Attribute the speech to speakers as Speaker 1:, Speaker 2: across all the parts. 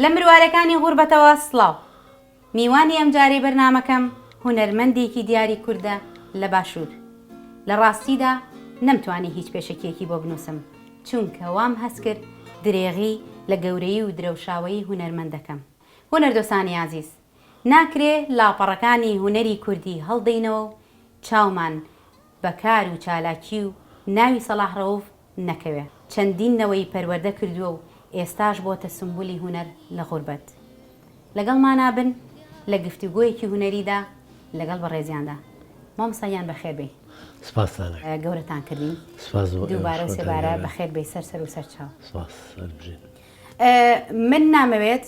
Speaker 1: لە مروارەکانی غوربەتەوە سڵاو. میوانی ئەمجارەی بەرنامەکەم هونەرمەندێکی دیاری کوردە لە باشوور. لە ڕاستیدا نەمتوانی هیچ پێشەکییەکی بۆ بنووسم، چونکە وام هەست کرد درێغی لە گەورەیی و درەوشاوەیی هونەرمەندەکەم. هونەردۆستانی ئازیز، ناکرێ لاپەڕەکانی هونەری کوردی هەڵدەینەوە و چاومان بە کار و چالاکی و ناوی سەڵاح ڕەوف نەکەوێ. چەندین نەوەی پەروەردە کردووە و ئێستاش بۆتە سومبولی هونەر لە غوربەت. لەگەڵمانا بن لە گفتوگۆیەکی هونەریدا لەگەڵ بەڕێزیاندا. مامۆستا گیان بەخێر بێی.
Speaker 2: سپاستان ئەکەم.
Speaker 1: گەورەتان کردین.
Speaker 2: سپاس بۆ ئێوەش
Speaker 1: دووبارە و
Speaker 2: خۆتان
Speaker 1: سێبارە
Speaker 2: گەورە.
Speaker 1: بەخێر بێی سەر سەر و سەر چاو.
Speaker 2: سپاس هەر بژین.
Speaker 1: من نامەوێت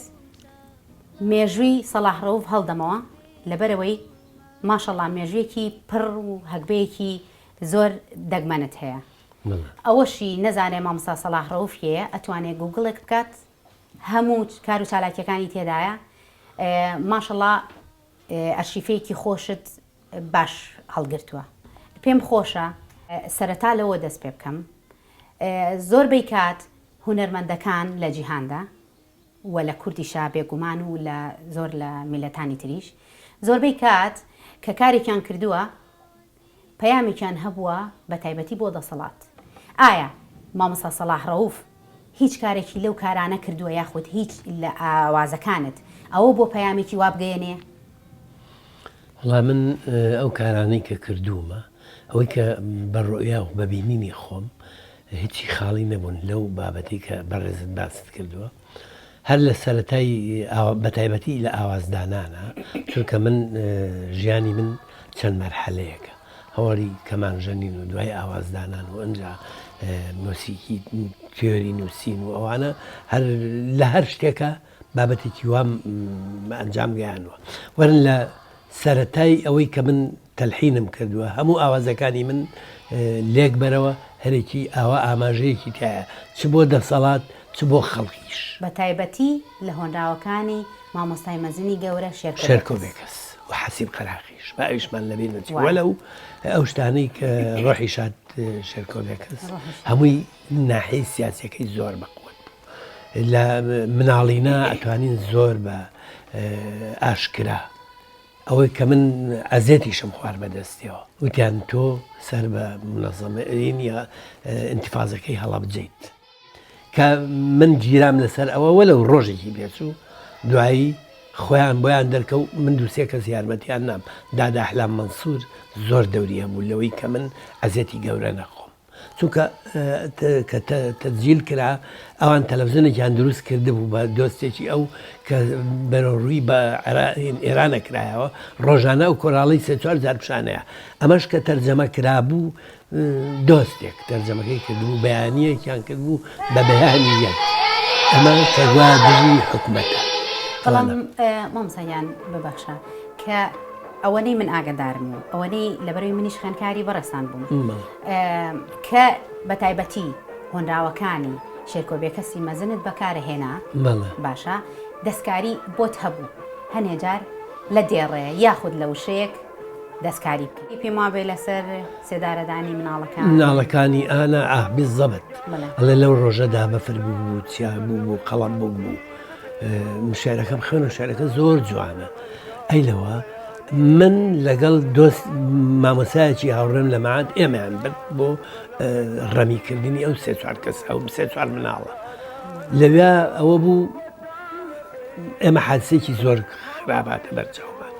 Speaker 1: مێژووی سەڵاح ڕەوف هەڵدەمەوە لەبەرئەوەی ماشەڵا مێژوویەکی پڕ و هەگبەیەکی زۆر دەگمەنت هەیە. ئەوەشی نەزانێ مامۆستا سەڵاح ڕەوف کێیە ئەتوانێ گوگڵێک بکات هەموو کار و چالاکیەکانی تێدایە ماشەڵا ئەرشیفەیەکی خۆشت باش هەڵگرتووە پێم خۆشە سەرەتا لەوە دەست پێ بکەم زۆربەی کات هونەرمەندەکان لە جیهاندا و لە کوردیشا بێگومان و لە زۆر لە میلەتانی تریش زۆربەی کات کە کارێکیان کردووە پەیامێکیان هەبووە بە تایبەتی بۆ دەسەڵات. ئایا مامۆستا سەڵاح ڕەوف هیچ کارێکی لەو کارانە کردووە یاخود هیچ لە ئاوازەکانت ئەوە بۆ پەیامێکی وا بگەیەنێ؟
Speaker 2: وەڵا من ئەو کارانەی کە کردوومە ئەوەی کە بە ڕوئیا و بە بینینی خۆم هیچی خاڵی نەبوون لەو بابەتەی کە بەڕێزت باست کردووە. هەر لە سەرەتای بەتایبەتی لە ئاوازدانانە چونکە من ژیانی من چەند مەرحەلەیەکە هەوڵی کەمانژەنین و دوای ئاوازدانان و ئەجا مۆسیکی تیۆری نووسین و ئەوانە هەر لە هەر شتێکە بابەتێکی وام ئەنجام گەیانوە وەرن لە سەرەتای ئەوەی کە من تەلحینم کردووە هەموو ئاوازەکانی من لێک بەرەوە هەرێکی ئاوا ئاماژەیەکی تایە چ بۆ دەسەڵات چ بۆ خەڵکیش.
Speaker 1: بە تایبەتی لە هۆنراوەکانی مامۆستای مەزنی گەورە شێرکۆ
Speaker 2: شێرکۆ بێکەس و حەسیب قەراخیش با ئەویشمان لەبیر نەچێ وەلەو ئەو شتانەی کە ڕۆحی شاد شێرکۆ بێکەس هەمووی ناحیەی سیاسیەکەی زۆر بەقوەت بوو لە مناڵینا ئەتوانین زۆر بە ئاشکرا ئەوەی کە من ئەزێتیشم خوارد بە دەستیەوە وتیان تۆ سەر بە منەزەمەی ئینتیفازەکەی هەڵەبجەیت کە من گیرام لەسەر ئەوە وەلەو ڕۆژێکی پێچوو دوایی خۆیان بۆیان دەرکەوت من دووسێ کەس یارمەتیان نام دادا ئەحلام مەنسوور زۆر دەوری هەبوو لەوەی کە من ئەزێتی گەورە نەخۆم چونکە کە تەسجیل کرا ئەوان تەلەفزیۆنێکیان دروست کردبوو بە دۆستێکی ئەو کە بەرەو ڕووی بە ئێرانە کرایەوە ڕۆژانە ئەو کۆراڵی سێ چوار جار پیشانەیە ئەمەش کە تەرجەمە کرابوو دۆستێک تەرجەمەکەی کردبوو بەیانیەکیان کردبوو بە بەیانی یەک ئەمە کە گوایە دژی حکومەتە.
Speaker 1: بەڵام مامۆستا گیان ببەخشە کە ئەوەنەی من ئاگدارم و ئەوەنەی لەبەرەوەی منیش خوێندکاری بەڕێزتان بووم کە بە تایبەتی هۆنراوەکانی شێرکۆ بێکەسی مەزنت بەکارهێنا باشە دەستکاری بۆت هەبوو هەنێ جار لە دێڕێ یاخود لە وشەیەک دەستکاری بکەی پێم وابێ لەسەر سێدارەدانی مناڵەکان
Speaker 2: مناڵەکانی ئانا ئاه بالضبط ئەڵێ لەو ڕۆژەدا بەفر بوو بوو چیا بوو بوو قەڵەم بوو بوو شعرەکەم خوێنە شعرەکە زۆر جوانە ئەی لەوە من لەگەڵ دۆست مامۆسایەکی هاوڕێم لە مەعاد ئێمەیان برد بۆ ڕەمیکردنی ئەو سێ چوار کەس ئەو سێ چوار مناڵە لەویا ئەوە بوو ئێمە حادسێکی زۆر خراپاتە بەرچاومان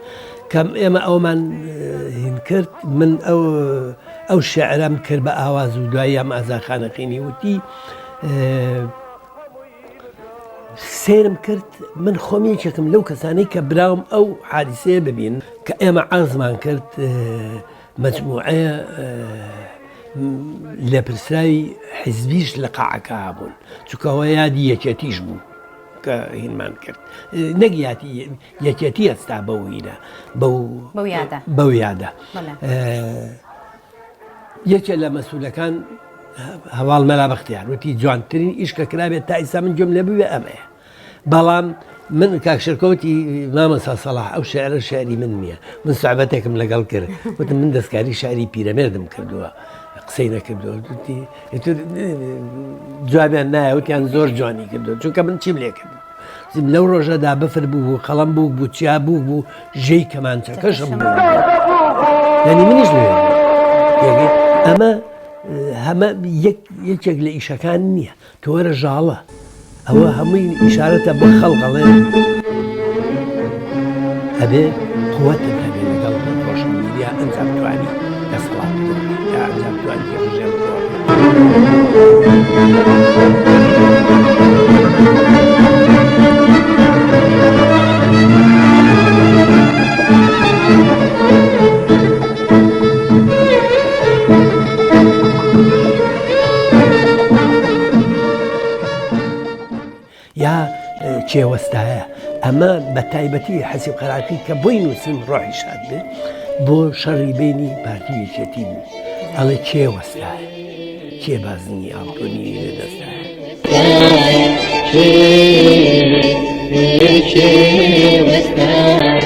Speaker 2: کەم ئێمە ئەومان هین کرد من ئەو ئەو شعرم کرد بە ئاواز و دواییان ئازاخانەقینی وتی سەیرم کرد من خۆم یەکێکم لەو کەسانەی کە براوم ئەو حادیسەیە ببین کە ئێمە عەرزمان کرد مجموعەیە لێپرسراوی حیزبیش لە قاعەکە هەبوون چونکەوە یادی یەکێتیش بوو کە هینمان کرد نەک یادی یەکێتی هەستا بەو هینە بەو یادە یەکێ لە مەسولەکان هەواڵ مەلا بەختیار وتی جوانترین ئیش کە کرابێت تا ئیستا من گوێم لێ بووێ ئەمەیە بەڵام من کاک شێرکۆ وتی مامۆستا سەڵاح ئەو شعرە شعری من نییە من سوعبەتێکم لەگەڵ کرد وتم من دەستکاری شعری پیرەمێردم کردووە قسەی نەکردووە وتی ئیتر جوابیان نایە وتیان زۆر جوانی کردووە چونکە من چیم لێ کرد. لەو ڕۆژەدا بەفر بوو بوو قەڵەم بوو بوو چیا بوو بوو ژێی کەمانچەکەشم بوو یعنی منیش لێ ئەمە هەمە یەکێک لە ئیشەکان نییە تۆ وەرە ژاڵە ئەوە هەمووی ئیشارەتە بۆ خەڵک ئەڵێ ئەبێ قوتت هەبێ لەگەڵ ڕۆشنبیریا ئەنجا بتوانی دەسەڵات بگۆڕی یا ئەنجا بتوانی ڕژێم بگۆڕی. یا کێ وەستایە ئەمە بە تایبەتی حەسیب قەراقی کە بۆی نووسیم ڕۆحی شاد بێ بۆ شەڕی بینی پارتی یەکێتی بوو ئەڵێ کێ وەستایە کێ بازنی ئاڵتۆنی لە دەستایە
Speaker 3: کێ وەستایە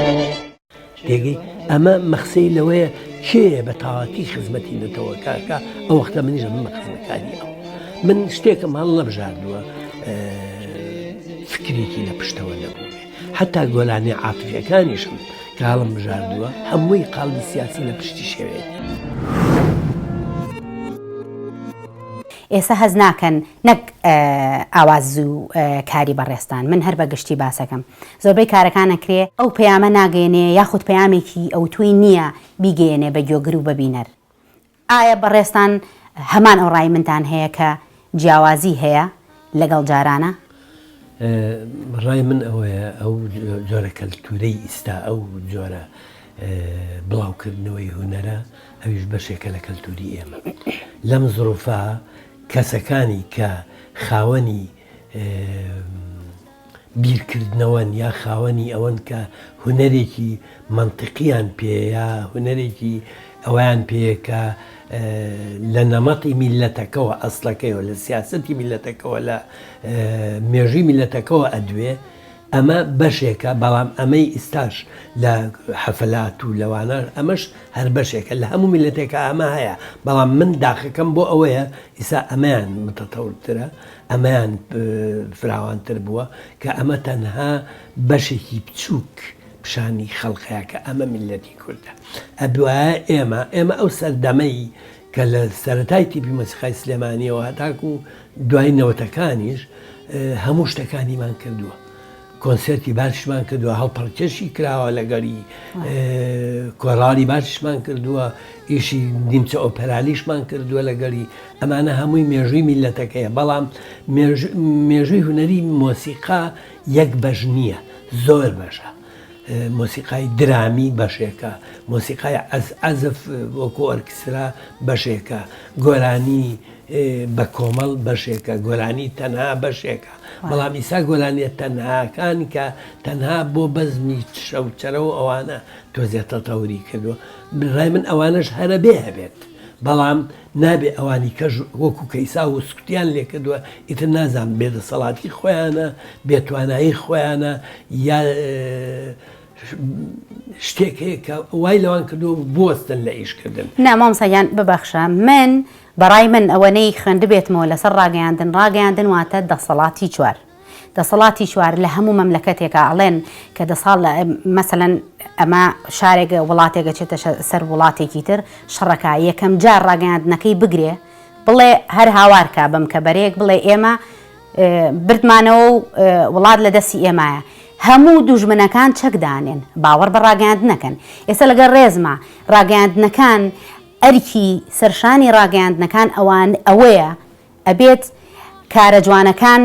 Speaker 2: تێگەی ئەمە مەخسەی لەوەیە کێیە بە تەواتی خزمەتی نەتەوەکە ئەکا ئەو وەختە منیش ئەبمە خزمەتکاری ئەو من شتێکم هەڵنەبژاردووە فکرێکی لە پشتەوە نەبوو حتا گۆلانی عاتفیەکانیشم کە هەڵم بژاردووە هەمووی قاڵبی سیاسی لە پشتی شێوێت.
Speaker 1: ئێستا هەست ناکەن نەک ئاواز و کاری بەڕێزتان من هەر بە گشتی باسەکەم زۆربەی کارەکان ئەکرێ ئەو پەیامە ناگەیەنێ یاخود پەیامێکی ئەوتۆی نییە بیگەیەنێ بە گوێگر و بە بینەر ئایا بەڕێزتان هەمان ئەو ڕای منتان هەیە کە جیاوازی هەیە لەگەڵ جارانە؟
Speaker 2: ڕای من ئەوەیە ئەو جۆرە کەلتورەی ئیستا ئەو جۆرە بڵاوکردنەوەی هونەرە ئەویش بەشێکە لە کەلتوری ئێمە. لەم زروفە کەسەکانی کە خاوەنی بیرکردنەوەن یا خاوەنی ئەوەن کە هونەرێکی مەنتقیان پێیە یا هونەرێکی ئەوەیان پێیە کە لە نەمەتی میللەتەکەوە ئەسڵەکەیەوە لە سیاسەتی میللەتەکەوە لە مێژووی میللەتەکەوە ئەدوێ ئەمە بەشێکە بەڵام ئەمەی ئیستاش لە حەفلات و لەوانە ئەمەش هەر بەشێکە لە هەموو میللەتێکا ئەمە هەیە بەڵام من داخەکەم بۆ ئەوەیە ئیسا ئەمەیان متەتەورترە ئەمەیان فراوانتر بووە کە ئەمە تەنها بەشێکی بچووک پیشانی خەڵقەیە کە ئەمە میللەتی کوردە ئەبوایە ئێمە ئێمە ئەو سەردەمەی کە لە سەرەتای تیپی مۆسیقای سلێمانیەوە هەتاکو دوای نەوەتەکانیش هەموو شتەکانیمان کردووە کۆنسێرتی باشیشمان کردووە هەڵپەڕکێشی کراوە لەگەڵی کۆراڵی باشیشمان کردووە ئیشی نیمچە ئۆپەرالیشمان کردووە لەگەڵی ئەمانە هەمووی مێژووی میلەتەکەیە بەڵام مێژووی هونەری مۆسیقا یەک بەش نییە زۆر بەشە مۆسیقای درامی بەشێکە، مۆسیقای عەزف وەکو ئۆرکسترا بەشێکە، گۆرانی بە کۆمەڵ بەشێکە، گۆرانی تەنها بەشێکە، بەڵام ئیستا گۆرانیە تەنهاکان کە تەنها بۆ بەزمی شەوچەرە و ئەوانە تۆزێ تەتەوری کردووە، ڕای من ئەوانەش هەرەبێ هەبێت، بەڵام نابێ ئەوانی کەش وەکو کەیسا و سکوتیان لێکردووە ئیتر نازانم بێدەسەڵاتی خۆیانە بێتوانایی خۆیانە یا شتێک هەیە کە وای لەوان کردووە بوەستن لە ئیشکردن.
Speaker 1: نا مامۆستا گیان ببەخشە من بەڕای من ئەوەنەی خوێندبێتمەوە لەسەر ڕاگەیاندن ڕاگەیاندن واتە دەسەڵاتی چوار دەسەڵاتی چوار لە هەموو مەملەکەتێکا ئەڵێن کە دەساڵ مەسەلەن ئەمە شارێک وڵاتێک ئەچێتە سەر وڵاتێکی تر شەڕەکە یەکەم جار ڕاگەیاندنەکەی بگرێ بڵێ هەر هاوار کا بم کە بەرەیەک بڵێ ئێمە بردمانەوە و وڵات لە دەستی ئێمایە هەموو دوژمنەکان چەک دانێن باوەڕ بە ڕاگەیاندنەکەن ئێستا لەگەڵ ڕێزما ڕاگەیاندنەکان ئەرکی سەرشانی ڕاگەیاندنەکان ئەوان ئەوەیە ئەبێت کارە جوانەکان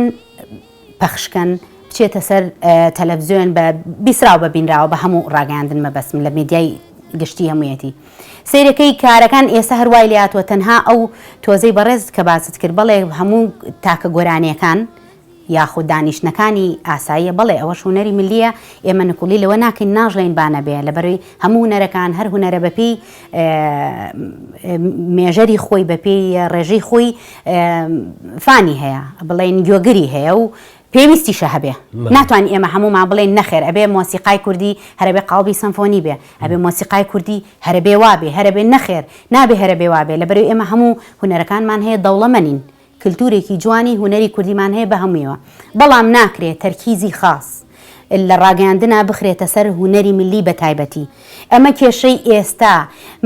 Speaker 1: پەخشکەن بچێتە سەر تەلەفزیۆن بە بیسراو بە بینراوە بە هەموو ڕاگەیاندن مەبەستم لە میدیای گشتی هەموویەتی سەیرەکەی کارەکان ئێستا هەروای لاتوە تەنها ئەو تۆزەی بەڕێز کە باست کرد بەڵێ هەموو تاکە گۆرانیەکان یاخود دانیشتنەکانی ئاساییە بەڵێ ئەوەش هونەری ملیە ئێمە نکوڵی لەوە ناکەین ناژڵێین با نەبێ لەبەرەوەی هەموو هونەرەکان هەر هونەرە بەپێی مێژەری خۆی بەپێی ڕێژەی خۆی فانی هەیە بڵێن گوێگری هەیە و پێویستیشە هەبێ ناتوانین ئێمە هەمومان بڵێن نەخێر ئەبێ مۆسیقای کوردی هەرەبێ قاڵبی سەمفۆنی بێ ئەبێ مۆسیقای کوردی هەرەبێ وابێ هەرەبێ نەخێر نابێ هەرەبێ وابێ لەبەرەوەی ئێمە هەموو هونەرەکانمان هەیە دەوڵەمەنین. کلتورێکی جوانی هونەری کوردیمان هەیە بە هەموویەوە بەڵام ناکرێ تەرکیزی خاص لە ڕاگەیاندنا بخرێتە سەر هونەری میللی بە تایبەتی ئەمە کێشەی ئێستا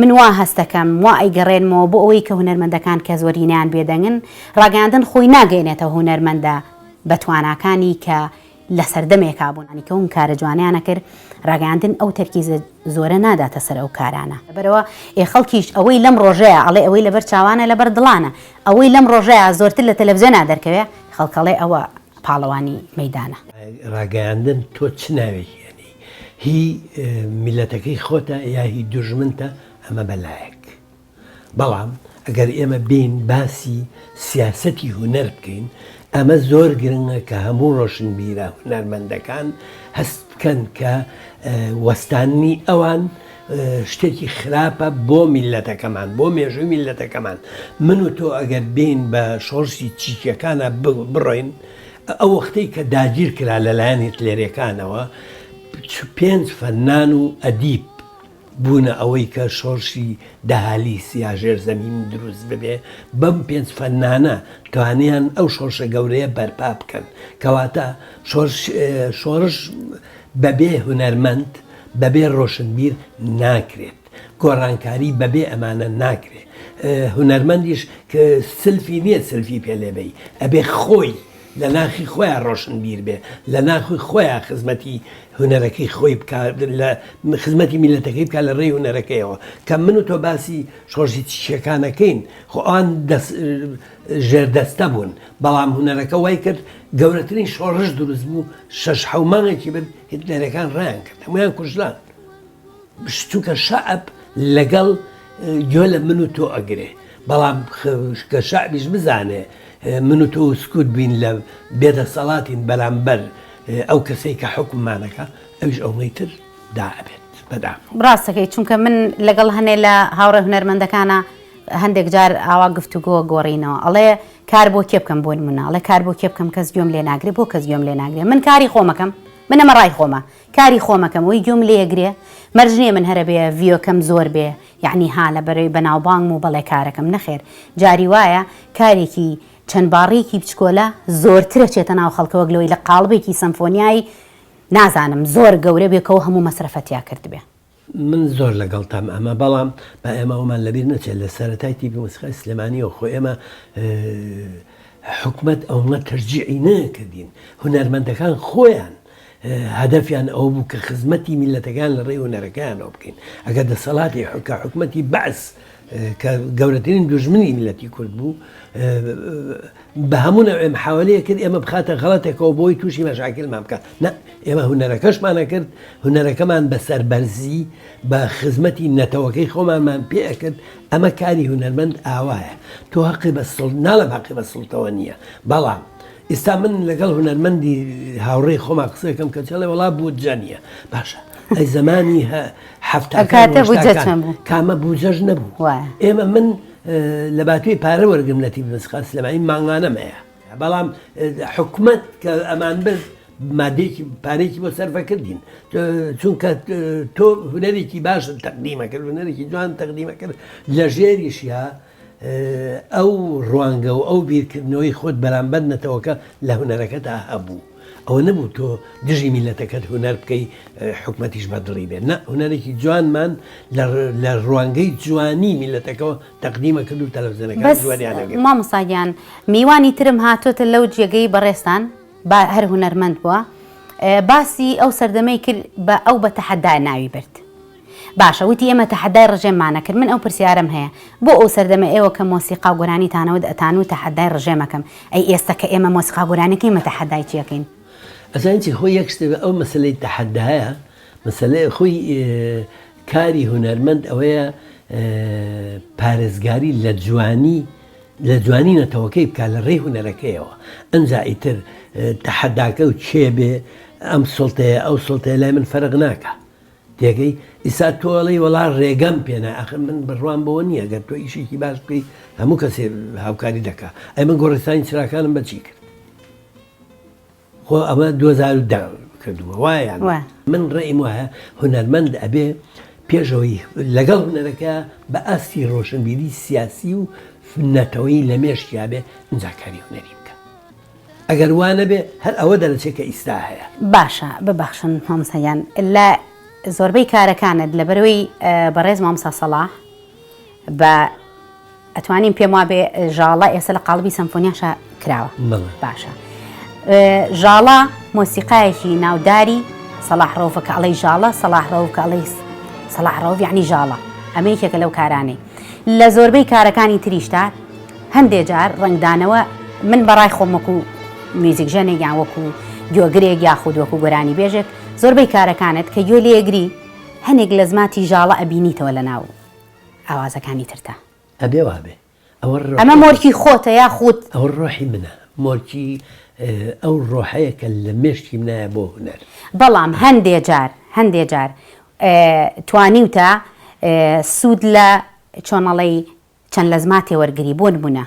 Speaker 1: من وا هەستەکەم وا ئەیگەڕێنمەوە بۆ ئەوەی کە هونەرمەندەکان کە زۆرینەیان بێدەنگن ڕاگەیاندن خۆی ناگەیەنێتەوە هونەرمەندە بەتواناکانی کە لە سەردەمێکا بوون کە ئەم کارە جوانەیان ئەکرد، ڕاگەیاندن ئەو تەرکیزە زۆرە ناداتە سەر ئەو کارانە. لەبەرئەوە ئێ خەڵکیش ئەوەی لەم ڕۆژەیا ئەڵێ ئەوەی لەبەر چاوانە لەبەر دڵانە، ئەوەی لەم ڕۆژەیا زۆرتر لە تەلەفزیۆنا دەرکەوێ خەڵک ئەڵێ ئەوە پاڵەوانی مەیدانە.
Speaker 2: ڕاگەیاندن تۆ چ ناوێکی ئەنێی؟ هی میللەتەکەی خۆتە یا هی دوژمنتە ئەمە بەلایەک. بەڵام ئەگەر ئێمە بێین باسی سیاسەتی هونەر بکەین، ئەمە زۆر گرنگە کە هەموو ڕۆشنبیرە هونەرمەندەکان هەست بکەن کە وەستاندنی ئەوان شتێکی خراپە بۆ میللەتەکەمان، بۆ مێژووی میللەتەکەمان. من و تۆ ئەگەر بێین بە شۆڕشی چیکیەکانا بڕۆین، ئەو وەختەی کە داگیر کرا لەلایەن هیتلێریەکانەوە، پێنج فەننان و ئەدیب بوونە ئەوەی کە شۆڕشی دەهالیس یا ژێرزەمین دروست ببێ، بەم پێنج فەننانە توانیان ئەو شۆڕشە گەورەیە بەرپا بکەن. کەواتە شۆرش شۆڕش بەبێ هونەرمەند، بەبێ ڕۆشنبیر ناکرێت. گۆڕانکاری بەبێ ئەمانە ناکرێ. هونەرمەندیش سلفی نییە سلفی پێ لێ بەی، ئەبێ خۆی لە ناخی خۆیا ڕۆشنبیر بێ، لە ناخی خۆیا خزمەتی هونەرەکەی خۆی بکا، لە خزمەتی میللەتەکەی بکا لە ڕێی هونەرەکەیەوە. کە من و تۆ باسی شۆڕشی چیچیەکان ئەکەین، خۆ ئەوان دەس ژێردەستە بوون، بەڵام هونەرەکە وای کرد گەورەترین شۆڕش دروست بوو، شەش حەو مانگێکی برد، هیتلەرەکان ڕایان کرد، هەموویان کوژران. چونکە شەعب لەگەڵ گوێ لە من و تۆ ئەگرێ بەڵام کە شەعبیش بزانێ من و تۆ سکوت بین لە بێدەسەڵاتین بەرامبەر ئەو کەسەی کە حوکممانەکا ئەویش ئەوەی تر دا ئەبێت بەداخەوە.
Speaker 1: ڕاستەکەی چونکە من لەگەڵ هەنێ لە هاوڕێ هونەرمەندەکانا هەندێک جار ئاوا گفتوگۆ گۆڕینەوە ئەڵێ کار بۆ کێ بکەم بۆ نمونە ئەڵێ کار بۆ کێ بکەم کەس گوێم لێ ناگرێ بۆ کەس گوێم لێ ناگرێ من کاری خۆمەکەم من ئەمە ڕای خۆمە کاری خۆمەکەم وەی گوێم لێ گرێ مەرج نیە من هەرە بێ ڤیۆکەم زۆر بێ یەعنی ها لەبەرەی بەناوبانگم و بەڵێ کارەکەم نەخێر جاری وایە کارێکی چەند باڕیەکی بچکۆلە زۆرترە چێتە ناو خەڵکە وەک لەوەی لە قاڵبێکی سەمفۆنیای نازانم زۆر گەورە بێ کەو هەموو مەسرەفە تیا کردبێ.
Speaker 2: من زۆر لەگەڵتام ئەمە بەڵام با ئێمە ئەومان لەبیر نەچێت لە سەرەتای تیپی مۆسیقای سلێمانیەوە خۆ ئێمە حکومەت ئەوەنە تەشجیعی نەکردین هونەرمەندەکان خۆیان هەدەفیان ئەوە بوو کە خزمەتی میللەتەکەیان لە ڕێی هونەرەکەیانەوە بکەین. ئەگەر دەسەڵاتی کە حکومەتی بەعس کە گەورەترین دوژمنی میللەتی کورد بوو بە هەموو نەوعێ محاوەلەیە کرد ئێمە بخاتە غەڵەتێکەوە بۆی تووشی مەشاکلمان بکات نا ئێمە هونەرەکەشمانە کرد هونەرەکەمان بە سەربەرزی بە خزمەتی نەتەوەکەی خۆمانمان پێ ئەکرد ئەمە کاری هونەرمەند ئاوایە تۆ هەقی بە سڵ ناڵێم هەقی بە سڵتەوە نییە بەڵام ئیستا من لەگەڵ هونەرمەندی هاوڕێی خۆمان قسە دەکەم کە چڵێ وەڵا بودجە نییە باشە ئەی زەمانی حەفتاکان
Speaker 1: ئەو کاتە بودجە
Speaker 2: هەشتاکان
Speaker 1: چەند بوو؟
Speaker 2: کامە بودجەش نەبوو
Speaker 1: وایە.
Speaker 2: ئێمە من لە باتوێی پارە وەرگرم لە تیپی مەسخان سلێمانی مانگانەم هەیە بەڵام حکومەت کە ئەمان برد مادەیەکی پارێکی بۆ سەرفە کردین چونکە تۆ هونەرێکی باشت تەقدیمە کرد هونەرێکی جوان تەقدیمە کرد لە ژێریشیا ئەو ڕوانگە و ئەو بیرکردنەوەی خۆت بەرامبەر نەتەوەکە لە هونەرەکەتا هەبوو. ئەوە نەبوو تۆ دژی میللەتەکەت هونەر بکەی حکومەتیش بە دڵی بێت. نا، هونەرێکی جوانمان لە ڕوانگەی جوانی میللەتەکەوە تەقدیمە کرد و تەلەفزیۆنەکانیش
Speaker 1: بەس
Speaker 2: وەریان ئەگرت.
Speaker 1: مامۆستا گیان میوانی ترم هاتۆتە لەو جێگەی بەڕێزتان با هەر هونەرمەند بووە باسی ئەو سەردەمەی کرد بە ئەو بە تەحەدا ناوی برد. باشە وتی ئێمە تەحەدای ڕژێممان ئەکرد من ئەو پرسیارەم هەیە بۆ ئەو سەردەمە ئێوە کە مۆسیقا و گۆرانیتان ئەوت ئەتانوت تەحەدای ڕژێم ئەکەم ئەی ئێستا کە ئێمە مۆسیقا و گۆرانی ئەکەین ئێمە تەحەدای چی ئەکەین؟
Speaker 2: ئەزانی چی خۆی یەک شتێ ئەو مەسەلەی تەحەدایە مەسەلەیە خۆی کاری هونەرمەند ئەوەیە پارێزگاری لە جوانی لە جوانی نەتەوەکەی بکا لە ڕێی هونەرەکەیەوە ئەنجا ئیتر تەحەداکە و کێ بێ ئەم سوڵتەیە ئەو سوڵتەیە لای من فەرق ناکا تێگەی ئیستا تۆ ئەڵێی وەڵا ڕێگەم پێ نا ئەخر من بڕوام بەوە نییە گەر تۆ ئیشێکی باش بکەی هەموو کەسێ هاوکاری دەکا ئەی من گۆڕستانی چراکانم بە چی کرد خۆ ئەمە 2010 کردووە وایە یان
Speaker 1: وایە.
Speaker 2: من ڕێیم وایە هونەرمەند ئەبێ پێشەوەی لەگەڵ هونەرەکە بە ئاستی ڕۆشنبیری سیاسی و نەتەوەیی لە مێشکیا بێ ئینجا کاری هونەری بکا. ئەگەر وا نەبێ هەر ئەوە دەرەچێ کە ئیستا هەیە.
Speaker 1: باشە ببەخشن مامۆستا گیان لە زۆربەی کارەکانت لەبەرەوەی بەڕێز مامۆستا سەڵاح بە ئەتوانین پێم وابێ ژاڵە ئێستا لە قاڵبی سەمفۆنیاشا کراوە باشە ژاڵە مۆسیقایەکی ناوداری سەڵاح ڕەوفە کە ئەڵێی ژاڵە سەڵاح ڕەوف کە ئەڵێی سەڵاح ڕەوف یعنی ژاڵە ئەمە یەکێکە لەو کارانەی لە زۆربەی کارەکانی تریشتا هەندێ جار ڕەنگدانەوە من بەڕای خۆم وەکو میوزیکژەنێک یان وەکو گوێگرێک یاخود وەکو گۆرانی بێژێک زۆربەی کارەکانت کە گوێ لێگری هەنێک لە زماتی ژاڵە ئەبینیتەوە لە ناو ئاوازەکانی ترتا.
Speaker 2: ئەبێ وابێ ئەوە ڕۆحی
Speaker 1: ئەمە مۆرکی خۆتە یاخود.
Speaker 2: ئەوە ڕۆحی منە مۆرکی ئەو ڕۆحەیە کە لە مێشکی منایە بۆ هونەر.
Speaker 1: بەڵام هەندێ جار هەندێ جار توانیوتە سوود لە چۆنەڵێی چەند لەزماتێ وەرگری بۆ نمونە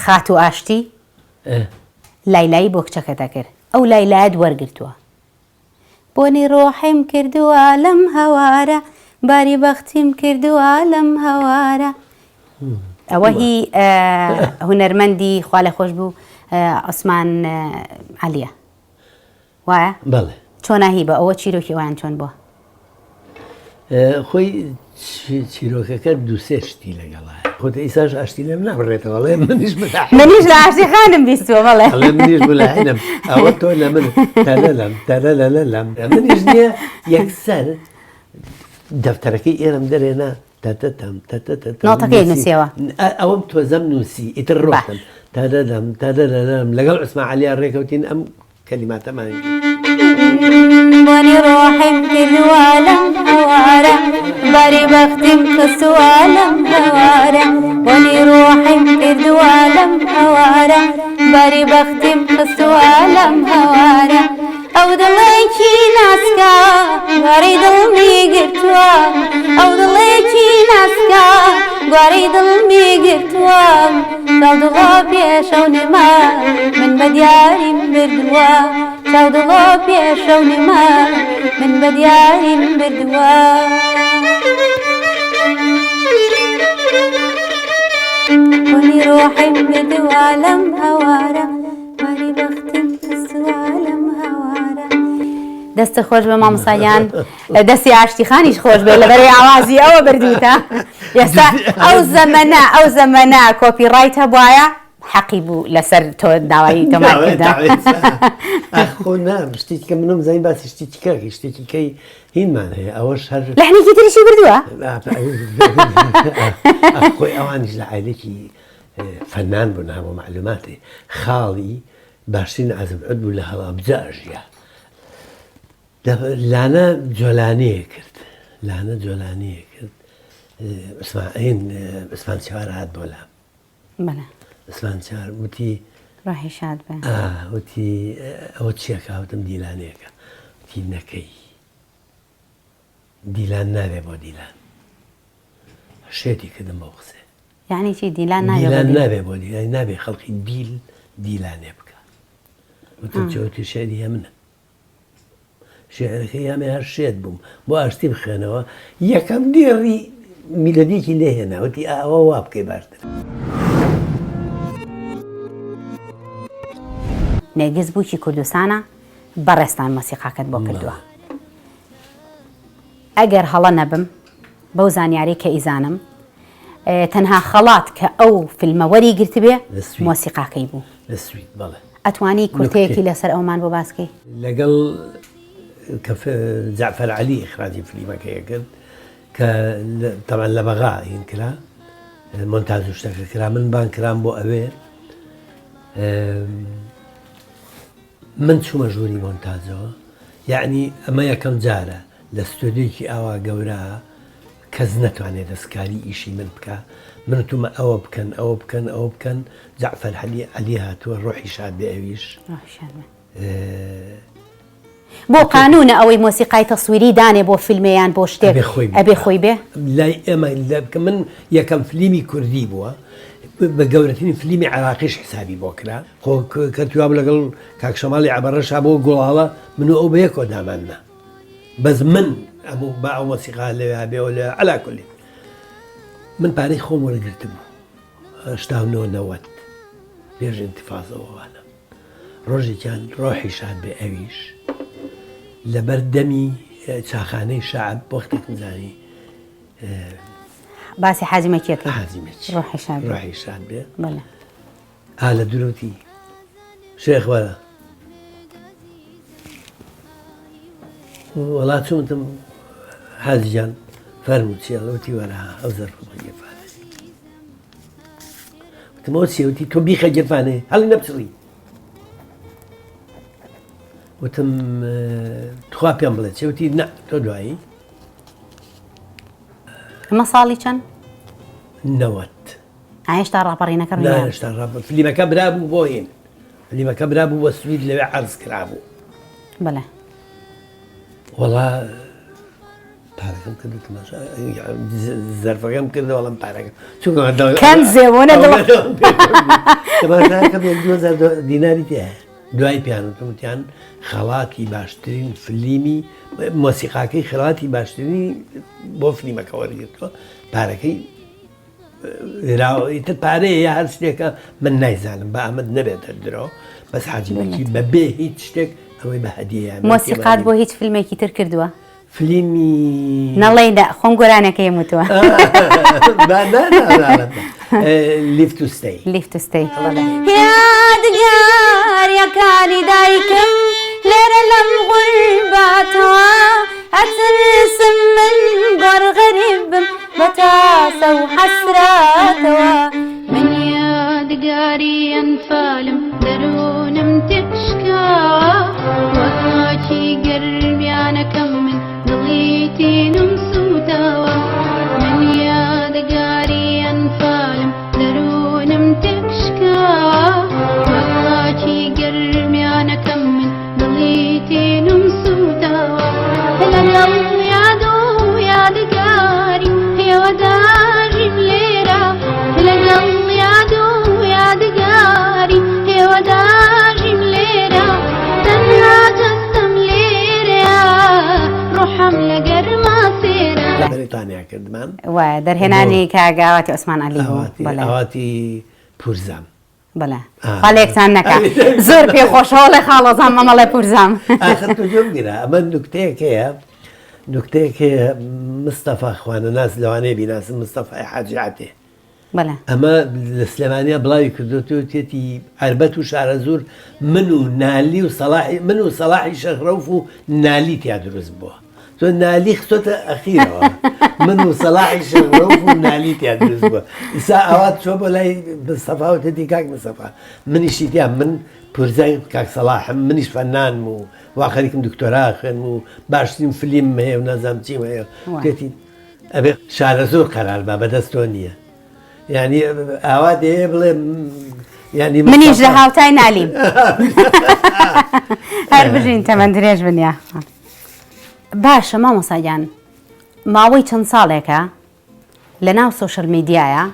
Speaker 1: خاتوو ئاشتی لایلایی بۆ کچەکەت ئەکرد ئەو لایلایەت وەرگرتووە بۆنی ڕۆحیم کردووە لەم هەوارە باری بەختیم کردووە لەم هەوارە ئەوە هی هونەرمەندی خوا لە خۆش بوو عوسمان عەلیە وایە؟
Speaker 2: بەڵێ.
Speaker 1: چۆنا هیبە ئەوە چیرۆکی ئەویان چۆن بووە؟
Speaker 2: خۆی چیرۆکەکە دووسێ شتی لەگەڵە خۆتە ئیساش ئاشتی لێم نابڕێتەوە ئەڵێ منیش
Speaker 1: منیش لە ئاشتی خانم بیستووە بەڵێ
Speaker 2: ئەڵێ منیش ملاحینم ئەوە تۆ لە من تەلەلەم تەلەلەلەم منیش نییە یەکسەر دەفتەرەکەی ئێرم دەرێنا تەتەتەم تەتەتەتەم
Speaker 1: نۆتەکەی نووسیەوە
Speaker 2: ئەوەم تۆزەم نووسی ئیتر ڕۆشتم تەلەلەم تەلەلەلەم لەگەڵ عوسمان عەلیان ڕێکەوتین ئەم کەلیماتەمان
Speaker 1: بۆنی ڕۆحیم کردووە لەم هەوارە باری بەختیم خستووە لەم هەوارە بۆنی ڕۆحیم کردووە لەم هەوارە باری بەختیم خستووە لەم هەوارە ئەو دڵێکی ناسکە گوارەی دڵمی گرتووە ئەو دڵێکی ناسکە گوارەی دڵمی گرتووە چاو دڵۆ پێشەو نما من بە دیاریم بردووە چاو دڵۆ پێشەو نما من بە دیاریم بردووە. بۆنی ڕۆحیم بردووە لەم هەوارە باری بەختم خستووە لەم هەوارە. دەستت خۆش بێ مامۆستا گیان دەستی ئاشتی خانیش خۆش بێ لەبەرەی ئاوازی ئەوە بردووتە ئێستا ئەو زەمەنە ئەو زەمەنە copyright هەبوایە حەقی بوو لەسەر تۆ داوای تۆمارکردە
Speaker 2: خۆ نا شتێکی کە منم زانین باسی شتێکی کاکی شتێکی کەی هینمان هەیە ئەوەش هەر
Speaker 1: لەحنێکی تریشی بردووە
Speaker 2: خۆی ئەوانیش لە عایلێکی فەنان بوون هەموو مەعلوماتێ خاڵی باشترین عازف عود بوو لە هەڵەبجە ئەژیا لانە جۆلانیە کرد لانە جۆلانیە کرد عوسمان عوسمان چوار هات بۆ لام عوسمان چوار وتی
Speaker 1: ڕاهی شاد بێ
Speaker 2: وتی ئەوە چیەکە وتم دیلانەیەکە وتی نەکەی دیلان نابێ بۆ دیلان شێتی کردم بەو قسەیە.
Speaker 1: یانی چی دیلان نابێ بۆ
Speaker 2: دیلان؟ دیلان نابێ بۆ دیلان نابێ خەڵکی دیل دیلانێ بکا. وتم چی وتی شعری هە منە. شعرەکەی هەمێ هەر شێت بووم بۆ ئاشتی بخوێنەوە یەکەم دێڕی میلۆدیەکی لێ هێنا وتی ئا ئەوە وا بکەی باشترە.
Speaker 1: نێرگز بووکی کوردستانە بەڕێزتان مۆسیقاکەت بۆ کردووە. ئەگەر هەڵە نەبم بەو زانیارەی کە ئیزانم تەنها خەڵات کە ئەو فیلمە وەری گرتبێ مۆسیقاکەی بوو.
Speaker 2: لە سوید بەڵێ.
Speaker 1: ئەتوانی کورتەیەکی لەسەر ئەومان بۆ باس کەی؟
Speaker 2: لەگەڵ کە جەعفەر عەلی ئیخراجی فلیمەکەی کرد کە تەبعەن لە بەغا هین کرا مۆنتاژ و شتەکە کرا من بانگ کرام بۆ ئەوێ من چوومە ژووری مۆنتاجەوە یەعنی ئەمە یەکەم جارە لە ستۆدیۆیەکی ئاوا گەورە کەس نەتوانێت دەستکاری ئیشی من بکا من وتومە ئەوە بکەن ئەوە بکەن ئەوە بکەن جەعفەر عەلی عەلی هاتووە ڕۆحی شاد بێ ئەویش
Speaker 1: ڕۆحی شاد بێ. بۆ قانونە ئەوەی مۆسیقای تەسویری دانێ بۆ فیلمێ یان بۆ شتێک
Speaker 2: ئەبێ خۆی
Speaker 1: ئەبێ خۆی بێ؟
Speaker 2: لای ئێمە کە من یەکەم فلیمی کوردی بووە بە گەورەترین فلیمی عێراقیش حسابی بۆ کرا خۆ کەرتی وابوو لەگەڵ کاک شەماڵی عەبەڕەشا بۆ گوڵاڵە من و ئەو بەیەکەوە داماننا بەس من ئەموو با ئەو مۆسیقا لەوێ بێ و لەوێ عەلا کولی. من پارەی خۆم وەرگرتبوو 89 90 پێش ئینتفازەوە وانە ڕۆژێکیان ڕۆحی شاد بێ ئەویش لەبەر دەمی چاخانەی شەعب وەختێکم زانی
Speaker 1: باسی حاجی مەکیەکەی
Speaker 2: حاجی مەکی
Speaker 1: ڕۆحی شاد بێ.
Speaker 2: ڕۆحی شاد بێ
Speaker 1: بەڵێ
Speaker 2: ئا لە دوورەوتی شێخ وەرە وەڵا چووم وتم حاجی گیان فەرموو چییە وتی وەرە ئەو زەرفە بۆ گیرفانێ وتم ئەو چییە وتی تۆ بیخە گیرفانێ هەڵی نەپچڕی وتم تخوا پێم بڵێ چێ وتی نا تۆ دوایی
Speaker 1: ئەمە ساڵی چەند؟
Speaker 2: 90
Speaker 1: هێشتا ڕاپەڕینەکە ڕووی نەدا.
Speaker 2: هێشتا ڕاپەڕ فلیمەکە برابوو بۆ هین فلیمەکە برابوو بۆ سوید لەوێ عەرز کرابوو.
Speaker 1: بەڵێ.
Speaker 2: وەڵا پارەکەم کرد تەماشا زەرفەکەم کردەوە وەڵام پارەکەم چونکە
Speaker 1: کەم زێوۆنە دڵ
Speaker 2: تەماشاکەم یەک 2000 دیناری تێیە دوای پیان وتم وتیان خەڵاتی باشترین فلیمی مۆسیقاکەی خەڵاتی باشترینی بۆ فلیمەکە وەرگرتووە پارەکەی ئیتر پارەیە یا هەر شتێکە من نایزانم بە ئەمەد نەبێتە درۆ بەس حاجی مەکی بەبێ هیچ شتێک ئەوەی بە هەدیە
Speaker 1: مۆسیقات بۆ هیچ فیلمێکی تر کردووە
Speaker 2: فلیمی
Speaker 1: نەڵێی دە خۆم گۆرانەکەیم وتووە
Speaker 2: Live to Stay
Speaker 1: Live to Stay یادگاریەکانی دایکم لێرە لەم غوربەتەوە ئەترسم من گۆڕ غەریب بم بە تاسە و حەسرەتەوە.
Speaker 3: من یادگاری ئەنفالم دەروونم تێکشکاوە وەک خاکی گەرمیانەکەم من دڵی تینم سووتاوە من یادگاری ئەنفالم دەروونم تێکشکاوە وەک خاکی گەرمیانەکەم من دڵی تینم سووتاوە لەگەڵ یاد و یادگاری هێوەداژیم لێرە لەگەڵ یاد و یادگاری هێوەداژیم لێرە تەنها جەستەم لێرەیە ڕۆحم لە گەرما سێرە.
Speaker 2: لە بەریتانیا کردمان.
Speaker 1: وایە دەرهێنانی کاک ئاواتی عوسمان عەلی بوو.
Speaker 2: ئاواتی پورزام.
Speaker 1: بەڵێ خوا لێکتان نەکا زۆر پێ خۆشە وەڵێ خاڵۆزام مەمەڵێ پورزام.
Speaker 2: ئاخر تۆ گوێم گرە ئەمە نوکتەیەک هەیە نوکتەیەک هەیە مستەفا خوانەناس لەوانەیە بیناسن مستەفای حاجی عەتێ
Speaker 1: بەڵێ
Speaker 2: ئەمە لە سلێمانیا بڵاوی کردوێتەوە تێتی عەربەت و شارەزوور من و نالی و سەڵاحی من و سەڵاحی شێخ ڕەوف و نالی تیا دروست بووە تۆ نالی خستۆتە ئەخیرەوە من و سەلاحی شێخ ڕەوف و نالی تیا دروست بووە ئیسا ئاوات چۆ بۆ لای مستەفا و تێتی کاک مستەفا منیشی تیا من پورزای کاک سەلاحم منیش فەنانم و وا خەریکم دکتۆرا خوێنم و باشترین فلیمم هەیە و نازانم چیم هەیە تێتی ئەبێ شارەزوور قەرار با بەدەست تۆ نییە یانی ئاوا دەیە بڵێ
Speaker 1: یانی منیش لە هاوتای نالیم هەر بژین تەمەن درێژ بن یاخوا باشە مامۆستا گیان ماوەی چەند ساڵێکە لە ناو سۆشل میدیایە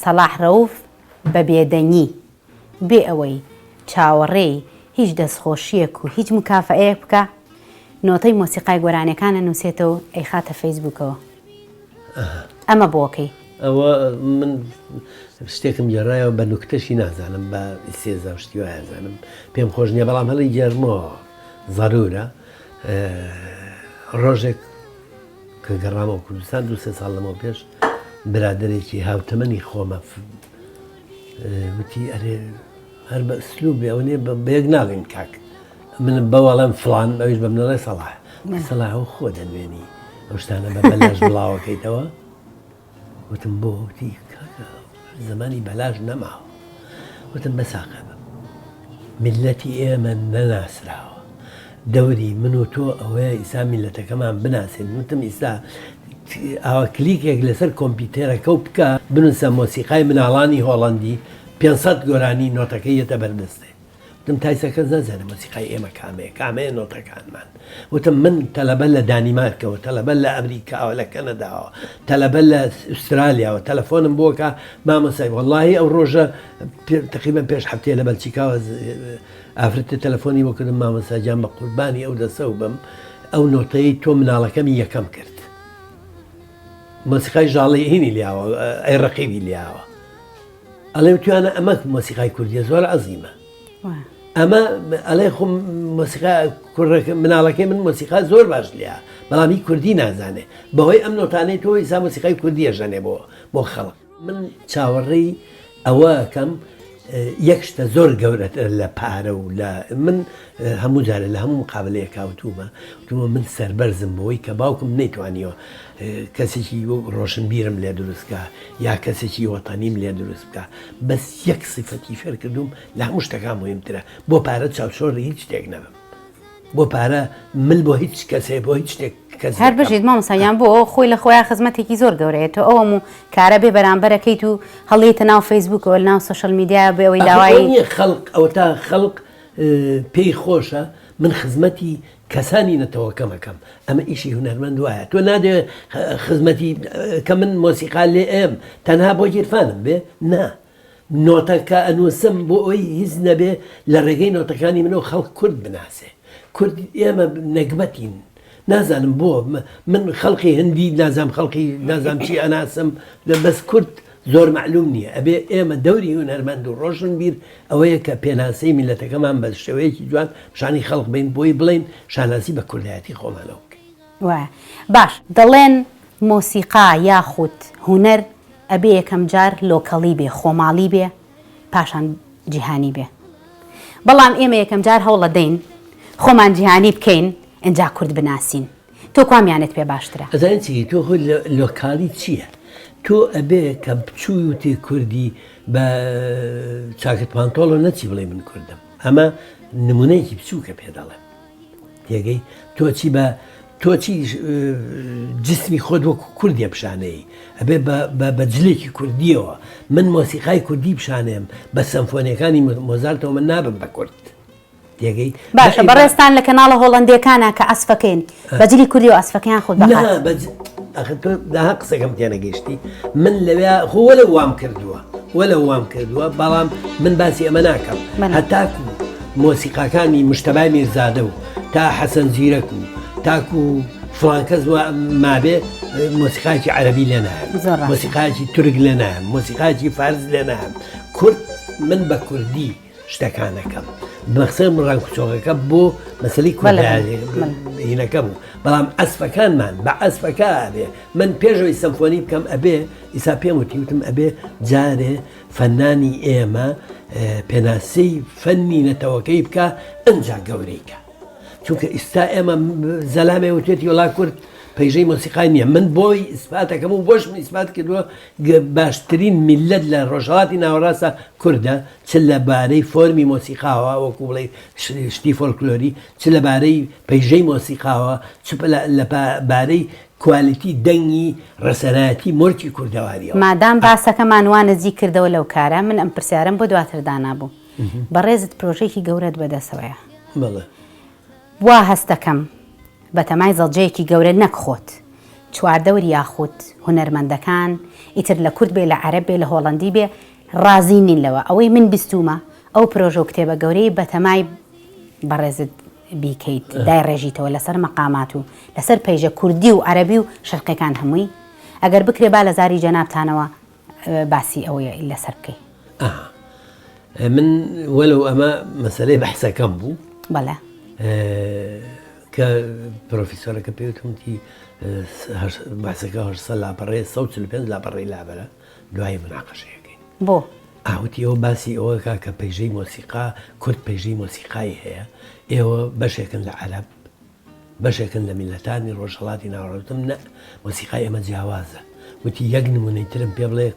Speaker 1: سەڵاح رەوف بە بێدەنگی بێ ئەوەی چاوەڕێی هیچ دەستخۆشیەک و هیچ مکافەئەیەک بکا نۆتەی مۆسیقای گۆرانیەکان ئەنوسێتەوە ئەیخاتە فەیسبوکەوە ئەمە بۆکەی؟
Speaker 2: ئەوە من شتێکم گێڕایەوە بە نوکتەشی نازانم بە سێزا و شتی وایە زانم پێم خۆش نییە بەڵام هەڵی گێڕمەوە زەرورە ڕۆژێک کە گەڕامەوە کوردستان دو سێ ساڵ لەمەوە پێش برادێکی هاوتەمەنی خۆمە وتی ئەرێ هەر بە ئسلوب بێ ئەوە نیە بە یەک ناڵێن کاک من بەوەڵێم فڵان ئەویش بە منەڵێ سەڵاح سەڵاح ئەو خۆ دەنوێنی ئەو شتانە بە بەلاش بڵاوەکەیتەوە وتم بۆ وتی کاکە زمانی بەلاش نەماوە وتم بەساقە بم میللەتی ئێمە نەناسراوە دەوری من و تۆ ئەوەیە ئیسا میللەتەکەمان بناسێن وتم ئیستا ئاوا کلیکێک لەسەر کۆمپیوتێرەکە و بکە بنووسە مۆسیقای مناڵانی هۆڵەندی 500 گۆرانی نۆتەکەی یەتە بەردەستێ وتم تایسە کەس نازانێ مۆسیقای ئێمە کامەیە کامەیە نۆتەکانمان وتم من تەلەبە لە دانیمارکەوە تەلەبە لە ئەمریکاوە لە کەنەداوە تەلەبە لە ئوسترالیاوە تەلەفۆنم بۆکە مامۆسای وەڵاهی ئەو ڕۆژە تقریبا پێش هەفتەیە لە بەلچیکاوە ئافرەتێ تەلەفۆنی بۆ کردم مامۆستا گیان بە قوربانی ئەو دەسەو بم ئەو نۆتەی تۆ مناڵەکەمی یەکەم کرد. مۆسیقای ژاڵی هینی لیاوە ئەی ڕەقیبی لیاوە ئەڵێ وتویانە ئەمە مۆسیقای کوردیە زۆر عەزیمە ئەمە ئەڵێ خۆم مۆسیقا کوڕەکە مناڵەکەی من مۆسیقا زۆر باش لیا بەڵام هی کوردی نازانێ بەهۆی ئەم نۆتانەی تۆ ئیسا مۆسیقای کوردیە ژەنێ بۆ بۆ خەڵک من چاوەڕێی ئەوە ئەکەم یەک شتە زۆر گەورەترە لە پارە و لە من هەموو جارێ لە هەموو مقابلەیەکا وتومە وتومە من سەربەرزم بەوەی کە باوکم نەیتوانیوە کەسێکی ڕۆشنبیرم لێ دروست کا یا کەسێکی وەتەنیم لێ دروست بکا بەس یەک سیفەتی فێر کردوم لە هەموو شتەکان مهمترە بۆ پارە چاوشۆڕی هیچ شتێک نەبم بۆ پارە مل بۆ هیچ کەسێ بۆ هیچ شتێک کەس
Speaker 1: هەر بژیت مامۆستا گیان بۆ خۆی لە خۆیان خزمەتێکی زۆر گەورەیە تۆ ئەوەم و کارە بێ بەرامبەرەکەیت و هەڵیتە ناو فەیسبووکەوە لە ناو social media بێ ئەوەی داوای
Speaker 2: نییە خەڵک ئەوەتا خەڵک پێی خۆشە من خزمەتی کەسانی نەتەوەکەم ئەکەم ئەمە ئیشی هونەرمەند وایە تۆ نادێ خزمەتی کە من مۆسیقا لێ ئێم تەنها بۆ گیرفانم بێ نا نۆتەکە ئەنووسم بۆ ئەوەی هیچ نەبێ لە ڕێگەی نۆتەکانی منەوە خەڵک کورد بناسێ. کورد ئێمە نەگبەتین. نازانم بۆ من خەڵقی هندی نازانم خەڵقی نازانم چی ئەناسم بەس کورد زۆر مەعلوم نییە. ئەبێ ئێمە دەوری هونەرمەند و ڕۆشنبیر ئەوەیە کە پێناسەی میللەتەکەمان بە شێوەیەکی جوان پیشانی خەڵک بەین بۆی بڵێین شانازی بە کوردایەتی خۆمانەوە بکەین.
Speaker 1: وایە. باش دەڵێن مۆسیقا یاخود هونەر ئەبێ یەکەم جار local ی بێ خۆماڵی بێ پاشان جیهانی بێ بەڵام ئێمە یەکەم جار هەوڵەدەین خۆمان جیهانی بکەین ئینجا کورد بناسین تۆ کوامیانت پێ باشترە؟
Speaker 2: ئەزانی چی تۆ خۆی local ی چییە؟ تۆ ئەبێ کە بچوویوتی کوردی بە چاکت پانتۆڵە نەچی بڵێ من کوردم ئەمە نمونەیەکی بچووکە پێ دەڵێم تێگەی تۆ چی بە تۆ چی جسمی خۆت وەکو کوردیە پیشانەی ئەبێ بە جلێکی کوردیەوە من مۆسیقای کوردی پیشانێم بە سەمفۆنیەکانی مۆزارتەوە من نابم بە کورد تێگەی
Speaker 1: باشە بەڕێزتان لە کەناڵە هۆڵەندیەکانە کە عەسفەکەین بە جلی کوردی و عەسفەکەیان خۆت بەخات
Speaker 2: نا بە ئەخر تۆ داها قسەکەم تێنەگەیشتی من لەوێ خۆ وەلە وام کردووە وەلە وام کردووە بەڵام من باسی ئەمە ناکەم هەتاکو مۆسیقاکانی مشتەبای میرزادە و تا حەسەن زیرەک و تاکو فڵان کەس وا مابێ مۆسیقایەکی عەرەبی لێ نایەم مۆسیقایەکی تورک لێ نایەم مۆسیقایەکی فارس لێ نایەم کورد من بە کوردی شتەکانەکەم مەخسەر ڕەنگ چۆغەکە بۆ مەسلی کوردهینەکە بوو بەڵام ئەسپەکانمان بە ئەسپەکە ئەبێ من پێشەوەی سەمفۆنی بکەم ئەبێ ئیسا پێم وتی وتم ئەبێ جارێ فەنانی ئێمە پێناسەی فەنی نەتەوەکەی بکا ئنجا گەورەی کا چونکە ئیستا ئێمە زەلامێ وتێتی وڵا کورد پەیژەی مۆسیقای نییە من بۆی ئیسپاتەکەم و بۆشم ئیسپات کردووە باشترین میلەت لە ڕۆژهڵاتی ناوەڕاستە کوردە چ لە بارەی فۆرمی مۆسیقاوە وەکو بڵێ شتی فۆلکلۆری چ لە بارەی پەیژەی مۆسیقاوە چ لە بارەی کوالیتی دەنگی ڕەسەنایەتی مۆرکی کوردەواریەوە.
Speaker 1: مادام باسەکەمان وا نزیک کردەوە لەو کارە، من ئەم پرسیارەم بۆ دواتر دانابوو. بەڕێزت پرۆژەیەکی گەورەت بەدەسەوەیە.
Speaker 2: بەڵێ.
Speaker 1: وا هەست دەکەم بەتەمای زەجەیەکی گەورە نەک خۆت، چواردەور یاخود هونەرمەندەکان، ئیتر لە کورد بێ لە عەرەب بێ لە هۆڵەندی بێ، ڕازی نین لەوە. ئەوەی من بیستوومە ئەو پرۆژە و کتێبە گەورەی بەتەمای بەڕێزت بیکەیت دایڕێژیتەوە لەسەر مەقامات و لەسەر پەیژە کوردی و عەرەبی و شەرقیەکان هەمووی ئەگەر بکرێ با لە زاری جەنابتانەوە باسی ئەوەی لەسەر بکەی.
Speaker 2: ئەها من وەلو ئەمە مەسەلەی بەحسەکەم بوو.
Speaker 1: بەڵێ.
Speaker 2: کە پرۆفیسۆرەکە پێی وتم وتی بەحسەکە 800 لاپەڕەیە 145 لاپەڕەی لابەرە دوایی مناقەشەی ئەکەین.
Speaker 1: بۆ؟
Speaker 2: ئا وتی ئەوە باسی ئەوە کا کە پەیژەی مۆسیقا کورد پەیژەی مۆسیقای هەیە ئێوە بەشێکن لە عەرەب بەشێکن لە میللەتانی ڕۆژهەڵاتی ناوەڕاست وتم نە مۆسیقای ئێمە جیاوازە وتی یەک نمونەی ترم پێ بڵێ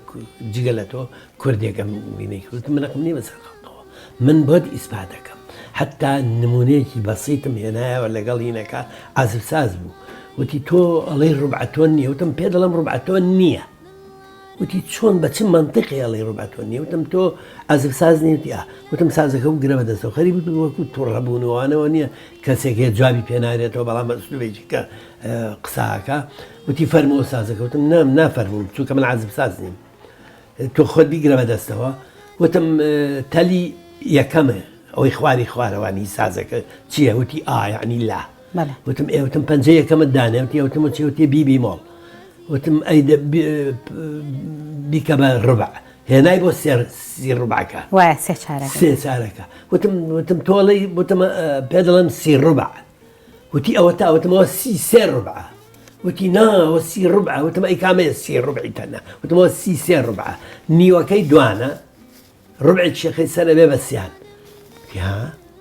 Speaker 2: جگە لە تۆ کوردێک ئەم وینەی کرد وتم من حەقم نییە بەسەر خەڵکەوە من بۆت ئیسپات دەکەم حتا نمونەیەکی بەسیتم هێنایەوە لەگەڵ هینەکە عازفساز بوو وتی تۆ ئەڵێی ڕوبعەتۆن نییە وتم پێ دەڵێم ڕوبعەتۆن نییە وتی چۆن بە چ مەنتقێ ئەڵێی ڕوبعە تۆن نییە؟ وتم تۆ عازف ساز نی؟ وتی ئا. وتم سازەکە بگرە بە دەستەوە. خەریک بوو وەکوو توڕە بوون و ئەوانەوە نییە کەسێک هەیە جوابی پێ نارێتەوە بەڵام بە ئسلوبێکی کە قسە ئەکا. وتی فەرموو سازەکە. وتم نا نافەرمووم چونکە من عازف ساز نیم. تۆ خۆت بیگرە بە دەستەوە. وتم تەلی یەکەمە ئەوەی خواری خوارەوانی سازەکە چییە؟ وتی ئا یەعنی لا. وتم ئێ وتم پەنجەی یەکەمت دانێ. وتی ئێ وتم وچی؟ وتی بی بیمۆڵ. وتم ئەی بیکە بە ڕبع هێنای بۆ سێ سی ڕبعەکە
Speaker 1: وایە سێ چارەکە
Speaker 2: سێ چارەکە وتم وتم تۆڵەی وتم پێ دەڵێم سی ڕبع وتی ئەوە تا وتم ئەوە سی سێ ڕبعە وتی نا ئەوە سی ڕبعە وتم ئەی کامەیە سی ڕبعی تەنە وتم ئەوە سی سێ ڕبعە نیوەکەی دوانە ڕبعێک شێخەی سەر ئەبێ بە سیان وتی ها.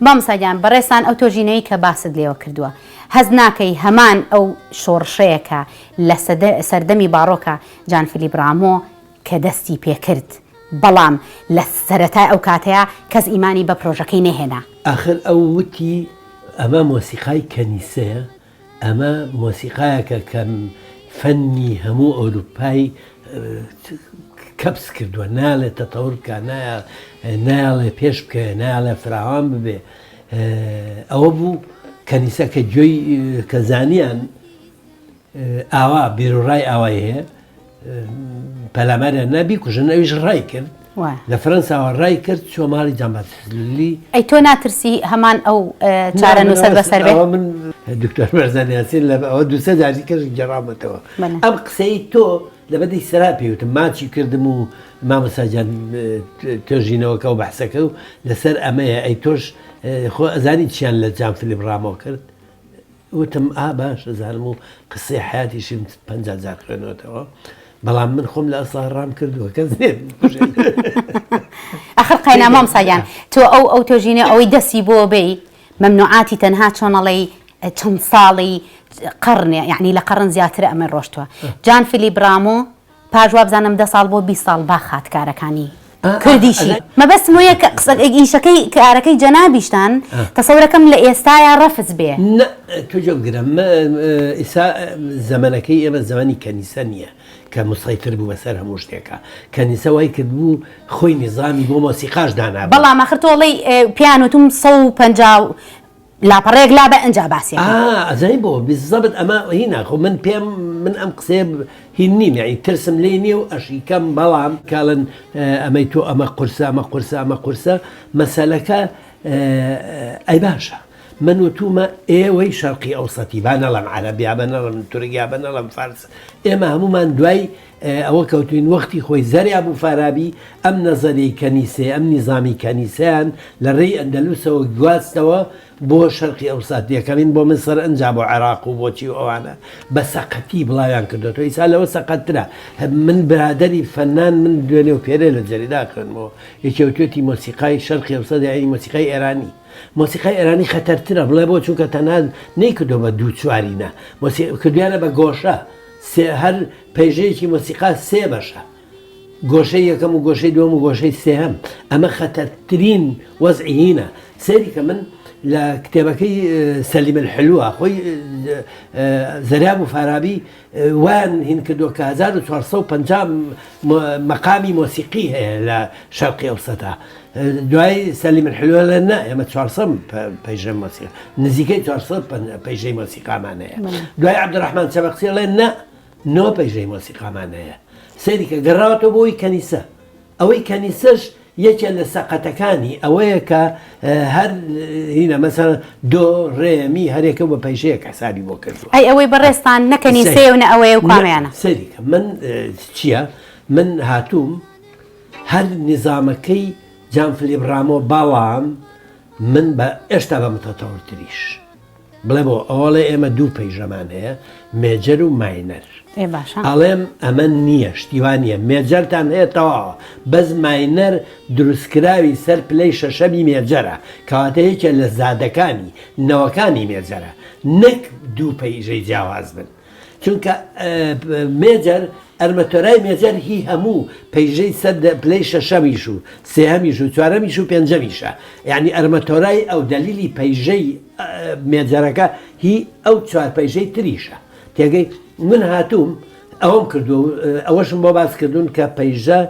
Speaker 1: مامۆستا گیان بەڕێزتان ئەو تۆژینەی کە باست لێوە کردووە هەست ناکەی هەمان ئەو شۆڕشەیە کە لە سەردەمی باڕۆکە جان فیلیپ ڕامۆ کە دەستی پێکرد بەڵام لە سەرەتای ئەو کاتەیا کەس ئیمانی بە پرۆژەکەی نەهێنا.
Speaker 2: ئاخر ئەو وتی ئەمە مۆسیقای کەنیسەیە، ئەمە مۆسیقایەکە کە فەنی هەموو ئەوروپای کەپس کردووە، نایەڵێ تەتەور بکا، نایەڵێ پێش بکەوێ، نایەڵێ فراوان ببێ. ئەوە بوو کەنیسە کە گوێی کە زانیان ئاوا بیروڕای ئاوای هەیە پەلاماریان نا بیکوژن ئەویش ڕای کرد لە فەرەنساوە ڕای کرد چوە ماڵی جان باتیست
Speaker 1: ئەی تۆ ناترسی هەمان ئەو چارەنووسەت بەسەر بێ؟
Speaker 2: من دکتۆر بەرزان یاسین لە ئەوە دوو سێ جاری کەش گێڕامەتەوە ئەم قسەی تۆ لە بەدی سەرا پێوتم ماچی کردم و مامۆستا جان توێژینەوەکە و بەحسەکە و لەسەر ئەمەیە ئەی تۆش خۆ ئەزانی چیان لە جان فلیپ ڕامۆ کرد وتم ئا باش ئەزانم و قسەی حەیاتیشیم 50 جار خوێنەوەتەوە بەڵام من خۆم لە ئەسڵا ڕام کردووە کەس نییە بکوژێت.
Speaker 1: ئەخر قەینا مامۆستا گیان تۆ ئەو ئەو تۆژینە ئەوەی دەسی بۆ بێی مەمنوعاتی تەنها چۆن ئەڵێی چەند ساڵی قەڕنێ یعنی لە قەڕن زیاترە ئەمە ڕۆشتووە جان فیلیپ ڕامۆ پاش وابزانم دە ساڵ بۆ 20 ساڵ باخ هات کارەکانی کردیشی مەبەستم وەیە کە قسە ئیشەکەی کارەکەی جەنابیشتان تەسەورەکەم لە ئێستایا ڕەفز بێ.
Speaker 2: نا تۆ گوێ بگرە ئیسا زەمەنەکەی ئێمە زەمەنی کەنیسە نییە کە مسەیتر بوو بەسەر هەموو شتێکا کەنیسە وای کردبوو خۆی نیزامی بۆ مۆسیقاش دانابوو.
Speaker 1: بەڵام ئاخر تۆ ئەڵێی پێیان وتوم 150 لاپەڕەیەک لابە ئنجا باسی ئەکەین.
Speaker 2: ئا ئەزانی بۆ بالزبط ئەمە هینا خۆ من پێم من ئەم قسەیە هین نیم یانی ترسم لێی نییە و ئەشیکەم بەڵام کاڵن ئەمەی تۆ ئەمە قورسە ئەمە قورسە ئەمە قورسە مەسەلەکە ئەی باشە من وتومە ئێوەی شەرقی ئەوسەتی با نەڵێم عەرەب یا بە نەڵێم تورک یا بە نەڵێم فارس ئێمە هەمومان دوای ئەوە کەوتوین وەختی خۆی زەریاب و فارابی ئەم نەزەریەی کەنیسەی ئەم نیزامی کەنیسەیان لە ڕێی ئەندەلوسەوە گواستەوە بۆ شەرقی ئەوسەت یەکەمین بۆ میسر ئنجا بۆ عێراق و بۆ چی و ئەوانە بە سەقەتی بڵاویان کردۆتەوە ئیسا لەوە سەقەتترە من برادەری فەنان من دوێنێ و پێرێ لە جەریدا خوێنمەوە یەکێ وتوێتی مۆسیقای شەرقی ئەوسەت یانی مۆسیقای ئێرانی مۆسیقای ئێرانی خەتەرترە بڵێ بۆ چونکە تەنها نەیکردوە بە دوو چوارینە مۆسی کردویانە بە گۆشە سێ هەر پەیژەیەکی مۆسیقا سێ بەشە، گۆشەی یەکەم و گۆشەی دووەم و گۆشەی سێهەم، ئەمە خەتەرترین وەزعی هینە، سەیری کە من لە کتێبەکەی سەلیم الحلوە خۆی زەریاب و فارابی وایان هین کردووە کە 1450 مەقامی مۆسیقی هەیە لە شەرقی ئەوسەتا دوای سەلیم الحلوە لە نا ئێمە 400 پەیژە مۆسیقا نزیکەی 400 پەیژەی مۆسیقامان هەیە دوای عەبدولڕەحمان چەبەقچی ئەڵێ نا نۆ پەیژەی مۆسیقامان هەیە سەیری کە گەڕاوەتەوە بۆ ئەوی کەنیسە ئەوەی کەنیسەش یەکێ لە سەقەتەکانی ئەوەیە کە هەر هینە مەسەلەن دۆ ڕێ می هەرێکە بە پەیژەیەک حسابی بۆ کردووە.
Speaker 1: ئەی ئەوەی بەڕێزتان نە کەنیسەیە و نە ئەوەیە و کامەیانە؟
Speaker 2: سەیری کە من چییە من هاتووم هەر نیزامەکەی جان فلیپ ڕامۆ بەڵام من بە ئێشتا بە متەتەورتریش بڵێ بۆ ئەوەڵێ ئێمە دوو پەیژەمان هەیە major و minor
Speaker 1: ئێ باشە.
Speaker 2: ئەڵێم ئەمە نییە شتی وا نییە major تان هەیە تەواوە بەس minor دروستکراوی سەر پلەی شەشەمی major ە کەواتە یەکێ لە زادەکانی نەوەکانی major ە نەک دوو پەیژەی جیاواز بن چونکە major ئەرمەتۆرای major هی هەموو پەیژەی سەر پلەی شەشەمیش و سێهەمیش و چوارەمیش و پێنجەمیشە یانی ئەرمەتۆرای ئەو دەلیلی پەیژەی major ەکە هی ئەو چوار پەیژەی تریشە تێگەی من هاتووم ئەوەم کردووە و ئەوەشم بۆ باس کردوون کە پەیژە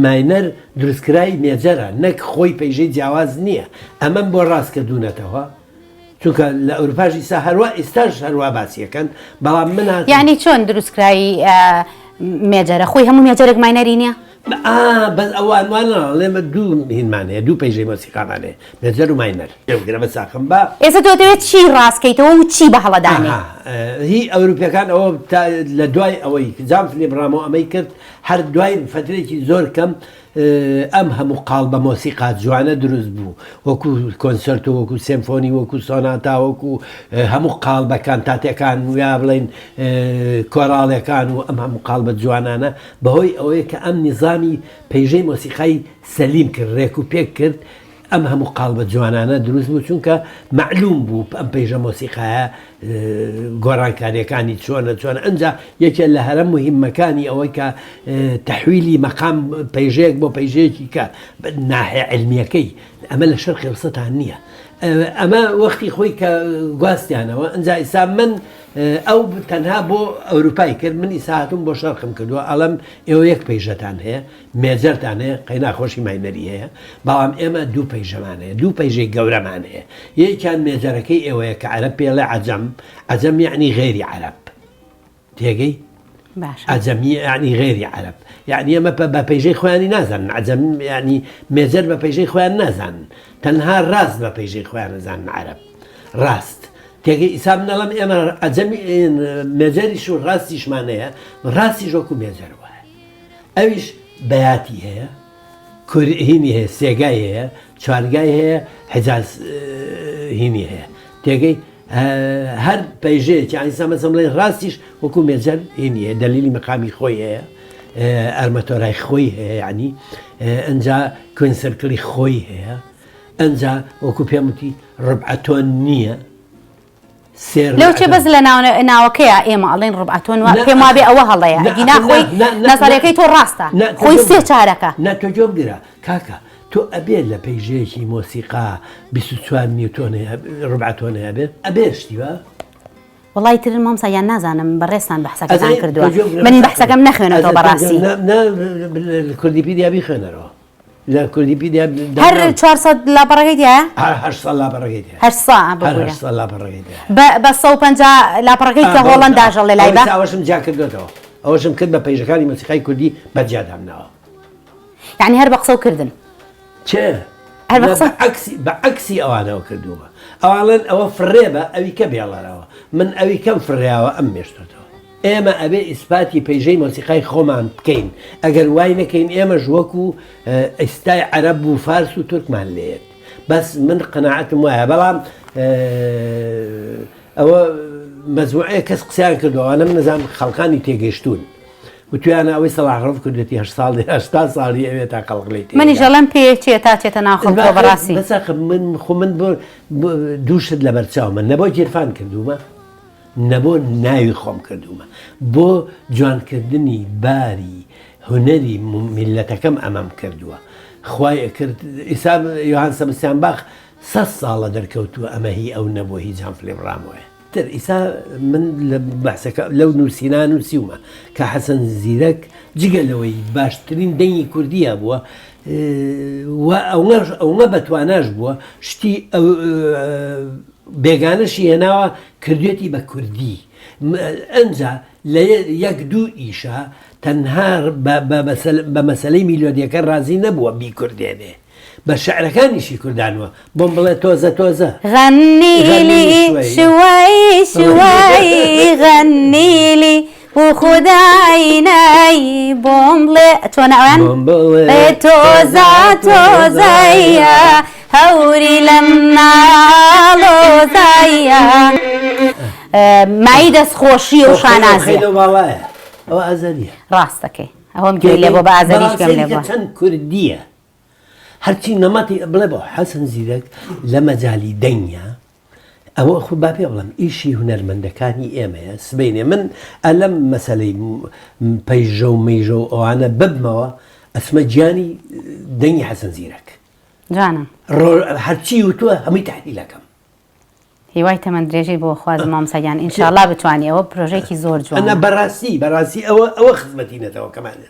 Speaker 2: minor دروستکرای major ە نەک خۆی پەیژەی جیاواز نییە ئەمەم بۆ ڕاست کردوونەتەوە چونکە لە ئەوروپاش ئیستا هەروا ئیستاش هەروا باسی ئەکەن بەڵام من هاتم.
Speaker 1: یانی چۆن دروستکراوی major ە خۆی هەموو major ێک minor ی نییە؟
Speaker 2: ئا بەس ئەوان وا ناڵێن ئێمە دوو هینمان هەیە دوو پەیژەی مۆسیقامان هەیە major و minor. گوێ بگرە بە ساقم با.
Speaker 1: ئێستا تۆ ئەتەوێت چی ڕاست کەیتەوە و چی بە هەڵە دانێی؟
Speaker 2: ئەها هی ئەوروپیەکان ئەوە تا لە دوای ئەوەی جان فلیپ ڕامۆ ئەمەی کرد هەر دوای فەترێکی زۆر کەم ئەم هەموو قاڵبە مۆسیقا جوانە دروست بوو وەکو کۆنسێرتۆ وەکو سێمفۆنی وەکو سۆناتا وەکو هەموو قاڵبە کانتاتەکان و یا بڵێین کۆراڵەکان و ئەم هەموو قاڵبە جوانانە بەهۆی ئەوەیە کە ئەم نیزامی پەیژەی مۆسیقای سەلیم کرد ڕێک و پێک کرد ئەم هەموو قاڵبە جوانانە دروست بوو چونکە مەعلوم بوو ئەم پەیژە مۆسیقایە گۆڕانکاریەکانی چۆنە چۆن ئەجا یەکێ لە هەرە مهمەکانی ئەوەی کە تەحویلی مەقام پەیژەیەک بۆ پەیژەیەکی کە ناحێ علمیەکەی ئەمە لە شەرقی ئەوسەتان نییە ئەمە وەختی خۆی کە گواستیانەوە ئەجا ئیسا من ئەو تەنها بۆ ئەوروپای کرد من ئیسا هاتووم بۆ شەرقم کردووە ئەڵم ئێوە یەک پەیژەتان هەیە major تان هەیە قەینا خۆشی minor ی هەیە بەڵام ئێمە دوو پەیژەمان هەیە دوو پەیژەی گەورەمان هەیە یەکیان major ەکەی ئێوەیە کە عەرەب پێی ئەڵێ عەجەم عەجەم یەعنی غەیری عەرەب تێگەی
Speaker 1: باشە
Speaker 2: عەجەم یەعنی غەیری عەرەب یەعنی ئێمە بە پەیژەی خۆیانی نازانن عەجەم یەعنی major بە پەیژەی خۆیان نازانن تەنها ڕاست بە پەیژەی خۆیان ئەزانن عەرەب ڕاست تێگەی ئیسا من ئەڵێم ئێمە عەجەمی major یش و ڕاستیشمان هەیە ڕاستیش وەکو major وایە ئەویش بەیاتی هەیە کور هینی هەیە سێگای هەیە چوارگای هەیە حجاز هینی هەیە تێگەی هەر پەیژەیەکی یانی سا مەسەن بڵێن ڕاستیش وەکو major هینی هەیە دەلیلی مەقامی خۆی هەیە ئەرمەتۆرای خۆی هەیە یعنی ئەجا quint circle ی خۆی هەیە ئەجا وەکو پێم وتی ڕبعەتۆن نییە
Speaker 1: لەو چێ بەس لە ناوەکەیە ئێمە ئەڵێن ڕبعەتۆن وا پێم وابێ ئەوە هەڵەیە ئەگینا خۆی نەزەرەکەی تۆ ڕاستە خۆی سێ چارەکە.
Speaker 2: نا تۆ گوێ بگرە کاکە تۆ ئەبێ لە پەیژەیەکی مۆسیقا 24 نیوتۆن ڕبعەتۆن هەبێ ئەبێ شتی وا
Speaker 1: وەڵای تر مامۆستا گیان نازانم بەڕێزتان بەحسەکەتان کردووە من بەحسەکەم نەخوێنەوە بەڕاستی
Speaker 2: نا کوردیپیدیا بیخوێنەرەوە لە کوردیپیدیا
Speaker 1: هەر 400 لاپەڕەکەی تیایە؟
Speaker 2: هەر 800 لاپەڕەکەی تیایە.
Speaker 1: 800
Speaker 2: هەر 800 لاپەڕەکەی تیایە.
Speaker 1: بە بە 150 لاپەڕەکەی کە هۆڵەنداش ئەڵێ لای بە.
Speaker 2: ئەوەشم جیا کردۆتەوە. ئەوەشم کرد بە پەیژەکانی مۆسیقای کوردی بە جیا دامناوە.
Speaker 1: یعنی هەر بە قسە و کردن.
Speaker 2: چێ؟
Speaker 1: هەر بە قسە.
Speaker 2: عەکسی بە عەکسی ئەوانەوە کردوومە. ئەوان ئەوە فڕێ بە ئەوی کە بێڵەرەوە. من ئەوی کەم فڕیاوە ئەم مێشتۆتەوە. ئێمە ئەبێ ئیسپاتی پەیژەی مۆسیقای خۆمان بکەین، ئەگەر وای نەکەین ئێمەش وەکو ئیستای عەرەب و فارس و تورکمان لێیەت. بەس من قەناعەتم وایە بەڵام ئەوە مەجموعەیە کەس قسەیان کردووە ئەوانە من نەزانم خەڵکانی تێگەیشتوون وتویانە ئەوەی سەڵاح ڕەوف کردوێتی هەشت ساڵی 80 ساڵی ئەوێ تا خەڵک لێی تێگا.
Speaker 1: منیش ئەڵێم پێ چێ تا چێتە ناو خەڵکەوە بەڕاستی.
Speaker 2: بەس ئاخر من خۆ من بۆ دوو شت لەبەر چاومە نە بۆ گیرفان کردوومە نە بۆ ناوی خۆم کردوومە، بۆ جوانکردنی باری هونەری میللەتەکەم ئەمەم کردووە. خوای ئەکرد ئیسا یۆهان سەبستیان باخ سەد ساڵە دەرکەوتووە ئەمە هی ئەو نەبووە هی جان فلیپ ڕامۆیە. تر ئیسا من لە بەحسەکە لەو نووسینە نووسیومە کە حەسەن زیرەک جگە لەوەی باشترین دەنگی کوردی هەبووە و ئەوەش ئەومە بەتواناش بووە شتی بێگانەشی هێناوە کردوێتی بە کوردی ئەنجا لە یەک دوو ئیشە تەنها بە مەسەلەی میلۆدیەکە ڕازی نەبووە بیکوردێنێ بە شعرەکانیشی کوردانوە بۆم بڵێ تۆزە تۆزە.
Speaker 1: غني لي شوي شوي غني لي وخذ عيني بۆم بڵێ چۆنە ئەوان
Speaker 2: بۆم بڵێ
Speaker 1: تۆزە تۆزەیە هەوری لەم ناڵۆزایە مای دەست خۆشی و شانازیە
Speaker 2: خەیلە باڵایە ئەوە ئازەریە
Speaker 1: ڕاستەکەی ئەوەم گوێی لێ بۆ بە ئازەریش گوێم لێ بووە
Speaker 2: چەند کوردیە هەرچی نەمەتی بڵێ بۆ حەسەن زیرەک لە مەجالی دەنگە ئەوە خو با پێ بڵێم ئیشی هونەرمەندەکانی ئێمەیە سبەینێ من ئەلەم مەسەلەی پەیژە و مەیژە و ئەوانە ببمەوە ئەچمە گیانی دەنگی حەسەن زیرەک
Speaker 1: جوانە.
Speaker 2: ڕۆ هەرچی وتووە هەمووی تەحلیل ئەکەم.
Speaker 1: هیوای تەمەن درێژی بۆ خوازم مامۆستا گیان ئینشاڵا بتوانی ئەوە پرۆژەیەکی زۆر جوانە.
Speaker 2: نا بەڕاستی بەڕاستی ئەوە ئەوە خزمەتی نەتەوەکەمانە.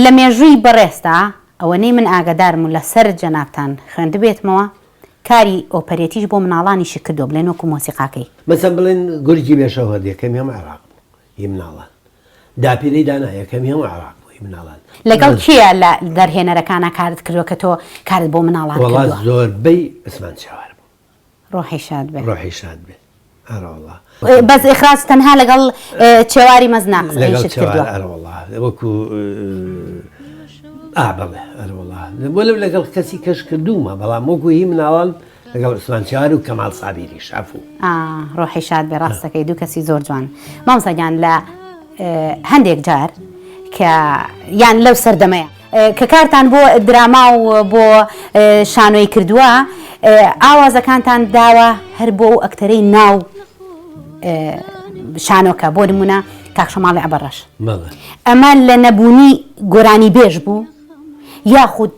Speaker 1: لە مێژووی بەڕێزتا ئەوەنەی من ئاگەدارم و لەسەر جەنابتان خوێندبێتمەوە کاری ئۆپەرێتیش بۆ مناڵانیشی کردووە بڵێن وەکو مۆسیقاکەی.
Speaker 2: مەسەن بڵێن گورگی بێ شەوهەر یەکەمی هەم عێراق بوو هی مناڵان. داپیرەی دانا یەکەمی هەموو عێراق بوو هی مناڵان.
Speaker 1: لەگەڵ کێ لە دەرهێنەرەکانا کارت کردووە کە تۆ کارت بۆ مناڵان
Speaker 2: وەڵا کردووە؟ زۆربەی عوسمان چێوار بوو.
Speaker 1: ڕۆحی شاد بێ.
Speaker 2: ڕۆحی شاد بێ ئەرەوەڵا.
Speaker 1: بەس ئیخراج تەنها لەگەڵ چێواری مەزنا قسە
Speaker 2: لەگەڵ ئیشت چێوار کردووە؟ ئەرەوەڵا وەکو ئا بەڵێ ئەرەوەڵا وەلەو لەگەڵ کەسی کەش کردوومە بەڵام وەکو هی مناڵان لەگەڵ عوسمان چێوار و کەمال سابیریش عەفوو.
Speaker 1: ئا ڕۆحی شاد بێ ڕاست دەکەی دوو کەسی زۆر جوان مامۆستا گیان لە هەندێک جار کە یان لەو سەردەمەیە کە کارتان بۆ دراما و بۆ شانۆی کردووە ئاوازەکانتان داوە هەر بۆ ئەو ئەکتەرەی ناو شانۆکە بۆ نمونە کاک شەماڵی عەبەڕەش ئەمە لە نەبوونی گۆرانی بێژ بوو یاخود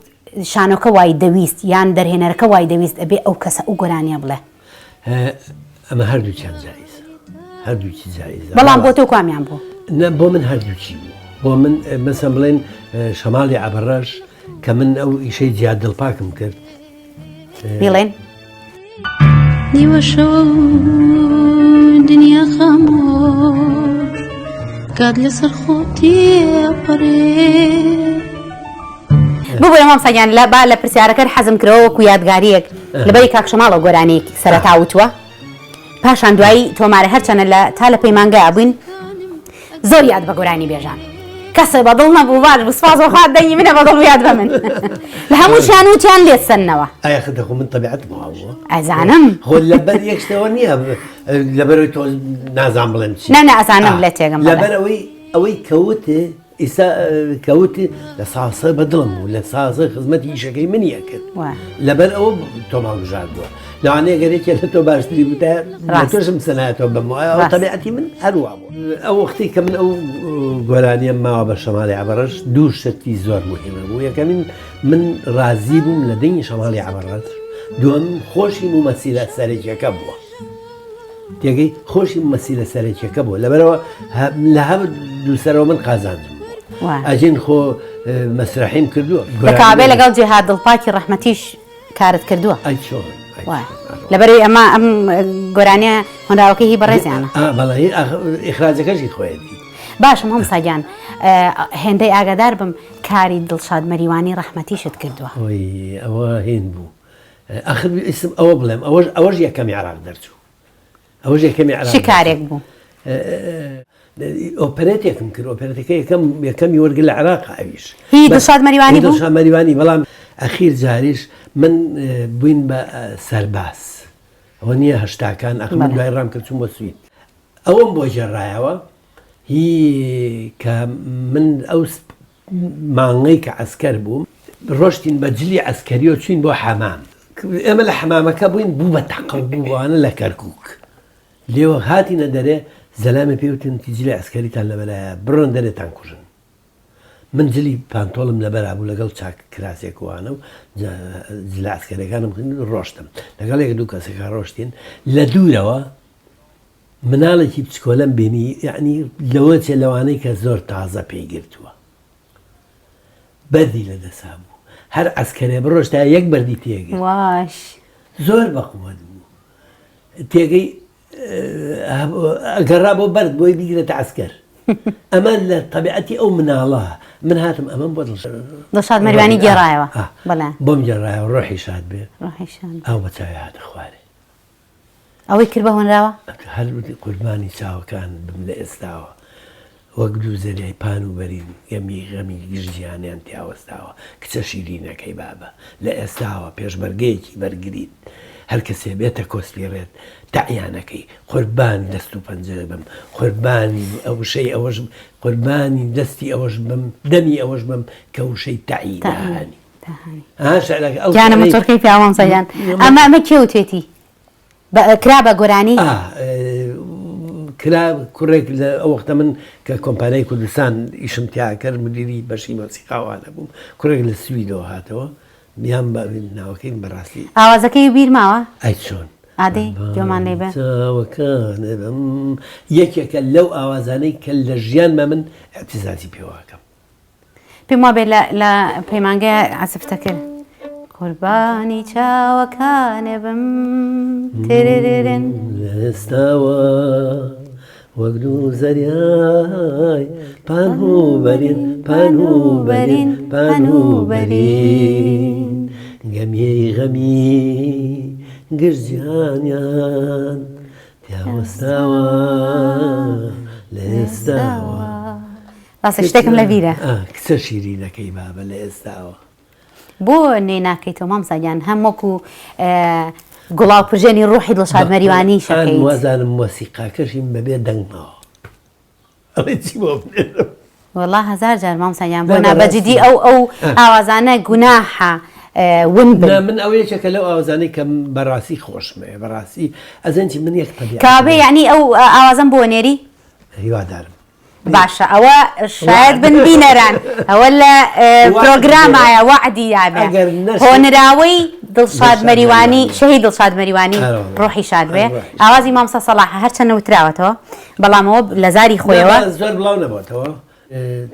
Speaker 1: شانۆکە وای دەویست یان دەرهێنەرەکە وای دەویست ئەبێ ئەو کەسە ئەو گۆرانیە بڵێ؟
Speaker 2: ئەمە هەردووکیان جائیزە هەردووکی جائیزە
Speaker 1: بەڵام بۆ تۆ کامیان بوو؟
Speaker 2: نە بۆ من هەردووکی بوو بۆ من مەسەن بڵێن شەماڵی عەبەڕەش کە من ئەو ئیشەی جیاد دڵپاکم کرد
Speaker 1: بیڵێن
Speaker 3: نیوە شەو دنیا خامۆش کات لەسەر خۆ تێپەڕێ.
Speaker 1: ببورە مامۆستا گیان لە با لە پرسیارەکەت حەزم کرەوە وەکو یادگاریەک لەبەری کاک شەماڵەوە گۆرانیەکی سەرەتا وتووە پاشان دوایی تۆمارە هەرچەنە لە تا لە پەیمانگا بووین زۆر یاد بە گۆرانی بێژان کەسێ بە دڵ نەبوو باش بوو سپاس بۆ خوا دەنگی منە بە دڵ یاد بە من لە هەمووشیان وتیان لێت سەننەوە
Speaker 2: ئایا خدە خۆ من تەبیعەتم وا بووە
Speaker 1: ئەزانم
Speaker 2: خۆ لەبەر یەک شتەوە نییە لەبەرەوەی تۆ نازان بڵێم چی
Speaker 1: نا نا ئەزانم لێ تێگەم
Speaker 2: بەڵێ. لەبەرەوەی ئەوەی کەوتێ ئیستا کە وتی لە ساسە بە دڵم بوو لە ساسە خزمەتی ئیشەکەی منی ئەکرد لەبەر ئەوە تۆم هەڵبژاردووە لەوانەیە گەر یەکێ لە تۆ باشتری بوتایە لە تۆشم سەنایەتەوە بەم ئەو تەبیعەتی من هەروا بوو ئەو وەختی کە من ئەو گۆرانیەم ماوە بە شەماڵی عەبەڕەش دوو شتی زۆر مهمە بوو یەکەمین من ڕازی بووم لە دەنگی شەماڵی عەبەڕەش دووەم خۆشی مومەسیلە سەرەکیەکە بووە تێگەی خۆشی مەسیلە سەرەکیەکە بووە لەبەرەوە لە هەر دووسەرەوە من قازانجم بووە ئەجین خۆ مەسرحیم کردووە
Speaker 1: کابێ لەگەڵ جێهاد دڵپاکی ڕەحمەتیش کارت کردووە
Speaker 2: ئەی چۆن
Speaker 1: لەبەرەوەی ئەمە ئەم گۆرانیە هۆنراوەکەی هی بەڕێزیانە
Speaker 2: بەڵێ ئیخراجەکەشی خۆیەتی
Speaker 1: باشم مامۆستا گیان هێندەی ئاگادار بم کاری دڵشاد مەریوانی ڕەحمەتیشت کردووە
Speaker 2: ئەوە هین بوو ئەخر ئیسم ئەوە بڵێم ئەوەش ئەوەش یەکەمی عراق دەرچوو ئەوەش یەکەمی عراق
Speaker 1: چ کارێک بوو؟
Speaker 2: ئۆپەرێتێکم کرد ئۆپەرێتەکە یەکەم یەکەمی وەرگر لە عراق ئەویش
Speaker 1: هی دڵشاد مەریوانی بوو؟
Speaker 2: دڵشاد مەریوانی بەڵام ئەخیر جاریش من بووین بە سەرباز ئەوە نییە هەشتاکان ئەخ من دوای ڕام کرد چووم بۆ سوید ئەوەم بۆ گێڕایەوە هی کە من ئەو مانگەی کە عەسکەر بووم ڕۆشتین بە جلی عەسکەریەوە چوین بۆ حەمام ئێمە لە حەمامەکە بووین بوو بە تەقە و بوو بەوانە لە کەرکوک لێوە هاتینە دەرێ زەلامێ پێی وتن تی جلی عەسکەریتان لەبەرایە بڕۆن دەرێ تان کوژن من جلی پانتۆڵم لەبەرا بوو لەگەڵ چاک کراسێک وانە و جلە عەسکەریەکانم ڕۆشتم لەگەڵ یەک دوو کەسەکە ڕۆشتین لە دوورەوە مناڵێکی بچکۆلەم بینی یەعنی لەوە چێ لەوانەی کە زۆر تازە پێی گرتووە بەردی لە دەسا بوو هەر عەسکەرێ بڕۆشتایە یەک بەردی تێگرت
Speaker 1: واش
Speaker 2: زۆر بەقوەت بوو تێگەی گەڕا بۆ بەرد بۆی بیگرێتە عەسکەر ئەمە لە تەبیعەتی ئەو مناڵە من هاتم ئەمەم بۆ
Speaker 1: دڵشاد مەریوانی گێڕایەوە بەڵێ
Speaker 2: بۆم گێڕایەوە ڕۆحی شاد بێ
Speaker 1: ڕۆحی شاد
Speaker 2: ئەو بە چاوی هاتە خوارێ
Speaker 1: ئەوەی کرد بە هۆنراوە؟
Speaker 2: هەر وتی قوربانی چاوەکانت بم لە ئێستاوە وەک دوو زەریای پان و بەرین گەمی غەمی گشت جیهانیان تیا وەستاوە کچە شیرینەکەی بابە لە ئێستاوە پێشمەرگەیەکی بەرگریت هەر کەسێ بێتە کۆسپی ڕێت تەعیانەکەی قوربانی دەست و پەنجەت بم قوربانی وشەی ئەوەش قوربانی دەستی ئەوەش بم دەمی ئەوەش بم کە وشەی تەعی داهانی
Speaker 1: گیانە مچۆرکەی پیاوە مامۆستا گیان ئەمە ئەمە کێ وتێتی کرا بە گۆرانی
Speaker 2: کرا کوڕێک لە ئەو وەختە من کە کۆمپانیای کوردستان ئیشم تیا کرد مدیری بەشی مۆسیقاوانە بووم کوڕێک لە سویدەوە هاتەوە بیان بە ناوەکەی بەڕاستی
Speaker 1: ئاوازەکەی بیر ماوە
Speaker 2: ئەی چۆن
Speaker 1: ئادەی گوێمان لێ بێ
Speaker 2: چاوەکانم یەکێکە لەو ئاوازانەی کە لە ژیانما من اعتزازی پێوەکەم
Speaker 1: پێم وابێ لە لە پەیمانگای عەزفتە کرد قوربانی چاوەکانێ بم تررن
Speaker 2: لە ئێستاوە. وەک دوو زەریای پان و بەرین پان و بەرین پان و بەرین گەمیەی غەمی گشت جیهانیان تیا وەستاوە لە ئێستاوە.
Speaker 1: ڕاستە شتێکم لە بیرە.
Speaker 2: کچە شیرینەکەی بابە لە ئێستاوە.
Speaker 1: بۆ نوێ ناکەیتەوە مامۆستا گیان هەم وەکو گوڵاو پرژێنی ڕوحی دڵشاد مەریوانی شەکەیت.
Speaker 2: وازانم مۆسیقاکەشیم بەبێ دەنگ ماوە ئەڵێ چی بۆ بنێرم.
Speaker 1: وەڵا هەزار جار مامۆستا گیان بۆ نا بە جدی ئەو ئەو ئاوازانە گوناحە ون بن.
Speaker 2: نا من ئەوە یەکێکە لەو ئاوازانەی کە بەڕاستی خۆشمەوێ بەڕاستی ئەزانی چی من یەک تەبیعەتم
Speaker 1: کابێ یەعنی ئەو ئاوازەم بۆ نێری؟
Speaker 2: هیوادارم.
Speaker 1: باشە ئەوە شایەد بن بینەران ئەوە لە پرۆگرامایە وەعدی یابێ هۆنراوەی دڵشاد مەریوانی شەهید دڵشاد مەریوانی ڕۆحی شاد بێ ئاوازی مامۆستا سەڵاحە هەرچەند نەوتراوەتەوە بەڵام ئەوە لە زاری خۆیەوە
Speaker 2: زۆر بڵاو نەبۆتەوە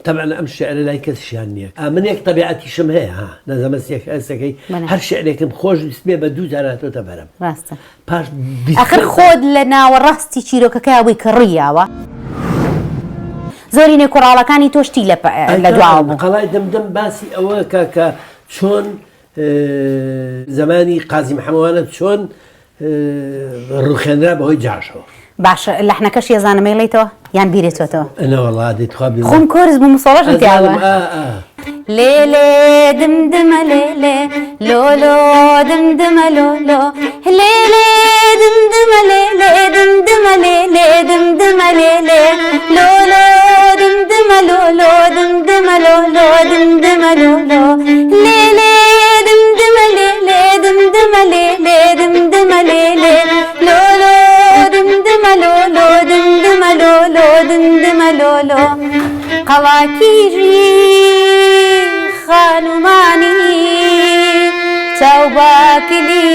Speaker 2: تەبعەن ئەم شعرە لای کەسیشیان نییە من یەک تەبیعەتیشم هەیە ها نازانم هەستەکەی هەر شعرێکم خۆش ویستبێ بە دوو جار هاتۆتە بەرم
Speaker 1: ڕاستە پاش ئەخر خۆت لە ناوەڕاستی چیرۆکەکەیا بووی کە ڕووی یاوە. زۆرینەی کۆڕاڵەکانی تۆ شتی لە لە دواوە بوو.
Speaker 2: قەڵای دمدم باسی ئەوە کە کە چۆن زمانی قازی محەمەوانە چۆن ڕوخێنرا بەهۆی جاشەوە.
Speaker 1: باشە لەحنەکەشی ئەزانم ئەیڵێیتەوە یان بیرت چۆتەوە؟
Speaker 2: نەوەڵا دەی تخوا بیرم.
Speaker 1: خۆم کۆرس بووم سۆڵەشم تیا بووە.
Speaker 2: ئەزانم ئا ئا.
Speaker 1: لێ لێ دم دمە لێ لێ لۆ لۆ دم دمە لۆ لۆ لێ لێ دم دمە لێ لێ دم دمە لێ لێ دم دمە لێ لێ لۆ لۆ دم دمە لۆ لۆ دم دمە لۆ لۆ دم دمە لۆ لۆ لێ لێ دم دمە لێ لێ دم دمە لێ لێ دم دمە لێ لێ لۆ لۆ دم دمە لۆ لۆ دم دمە لۆ لۆ دم دمە لۆ لۆ قەڵا کیژی خانومانی چاو باکلی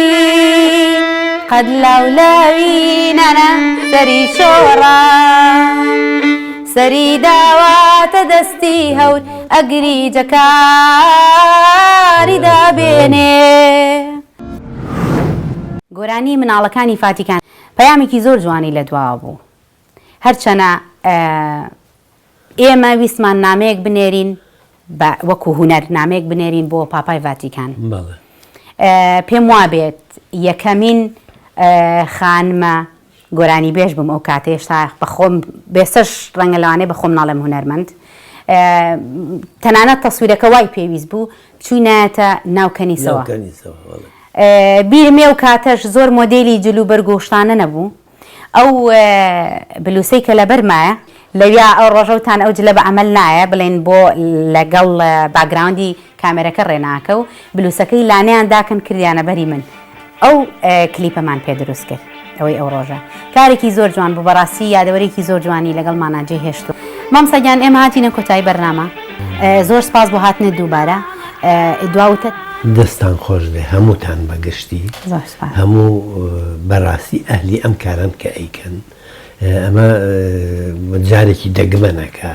Speaker 1: قەد لاولاوی نانا سەری شۆڕا سەری داواتە دەستی هەور ئەگری جەکاری دابێنێ. گۆرانی مناڵەکانی فاتیکان پەیامێکی زۆر جوانی لە دواوە بوو هەرچەنە ئێمە ویستمان نامەیەک بنێرین بە وەکو هونەر نامەیەک بنێرین بۆ پاپای ڤاتیکان پێم وابێت یەکەمین خانمە گۆرانی بێژ بووم ئەو کاتە هێشتا بەخۆم بێسەش ڕەنگە لەوانەیە بەخۆم ناڵێم هونەرمەند تەنانەت تەسویرەکە وای پێویست بوو چوینایەتە ناو کەنیسەوە بیرمێ و کاتەش زۆر مۆدێلی جل و بەرگ و شتانە نەبوو ئەو بلوسەی کە لەبەرمایە لەویا ئەو ڕۆژەوتان ئەو جلە بە عەمەل نایە بڵێن بۆ لەگەڵ باکگراوندی کامێرەکە ڕێناکە و بلوسەکەی لانەیان داکەن کردیانە بەری من ئەو کلیپەمان پێ دروست کرد ئەوەی ئەو ڕۆژە کارێکی زۆر جوان بوو بەڕاستی یادەوەرێکی زۆر جوانی لەگەڵمانا جێ هێشت مامۆستا گیان ئێمە هاتینە کۆتایی بەرنامە زۆر سپاس بۆ هاتنت دووبارە دوا وتەت.
Speaker 2: دەستتان خۆش بێ هەمووتان بە گشتی هەموو بەراستی ئەهلی ئەم کارەن کە ئەیکەن ئەمە جارێکی دەگمەنە کە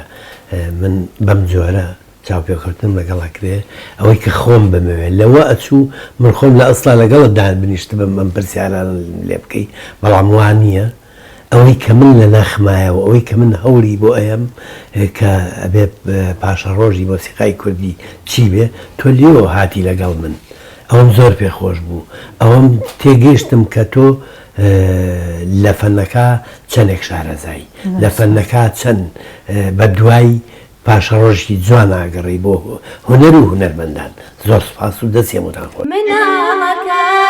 Speaker 2: من بەم جۆرە چاوپێکەوتنم لەگەڵ ئەکرێ ئەوەی کە خۆم بمەوێ لەوە ئەچوو من خۆم لە ئەسڵا لەگەڵت دابنیشتبم ئەم پرسیارانەم لێ بکەی بەڵام وا نییە ئەوەی کە من لە ناخمایە و ئەوەی کە من هەوڵی بۆ ئەیەم کە ئەبێ پاشەڕۆژی مۆسیقای کوردی چی بێ تۆ لێوە هاتی لەگەڵ من ئەوەم زۆر پێ خۆش بوو ئەوەم تێگەیشتم کە تۆ لە فەنەکە چەندێک شارەزای لە فەنەکە چەند بە دوای پاشەڕۆژێکی جوان ئاگەڕێی بۆ هونەر و هونەرمەندان زۆر سوپاس و دەستی هەمووتان خۆش.
Speaker 3: مناڵەکان.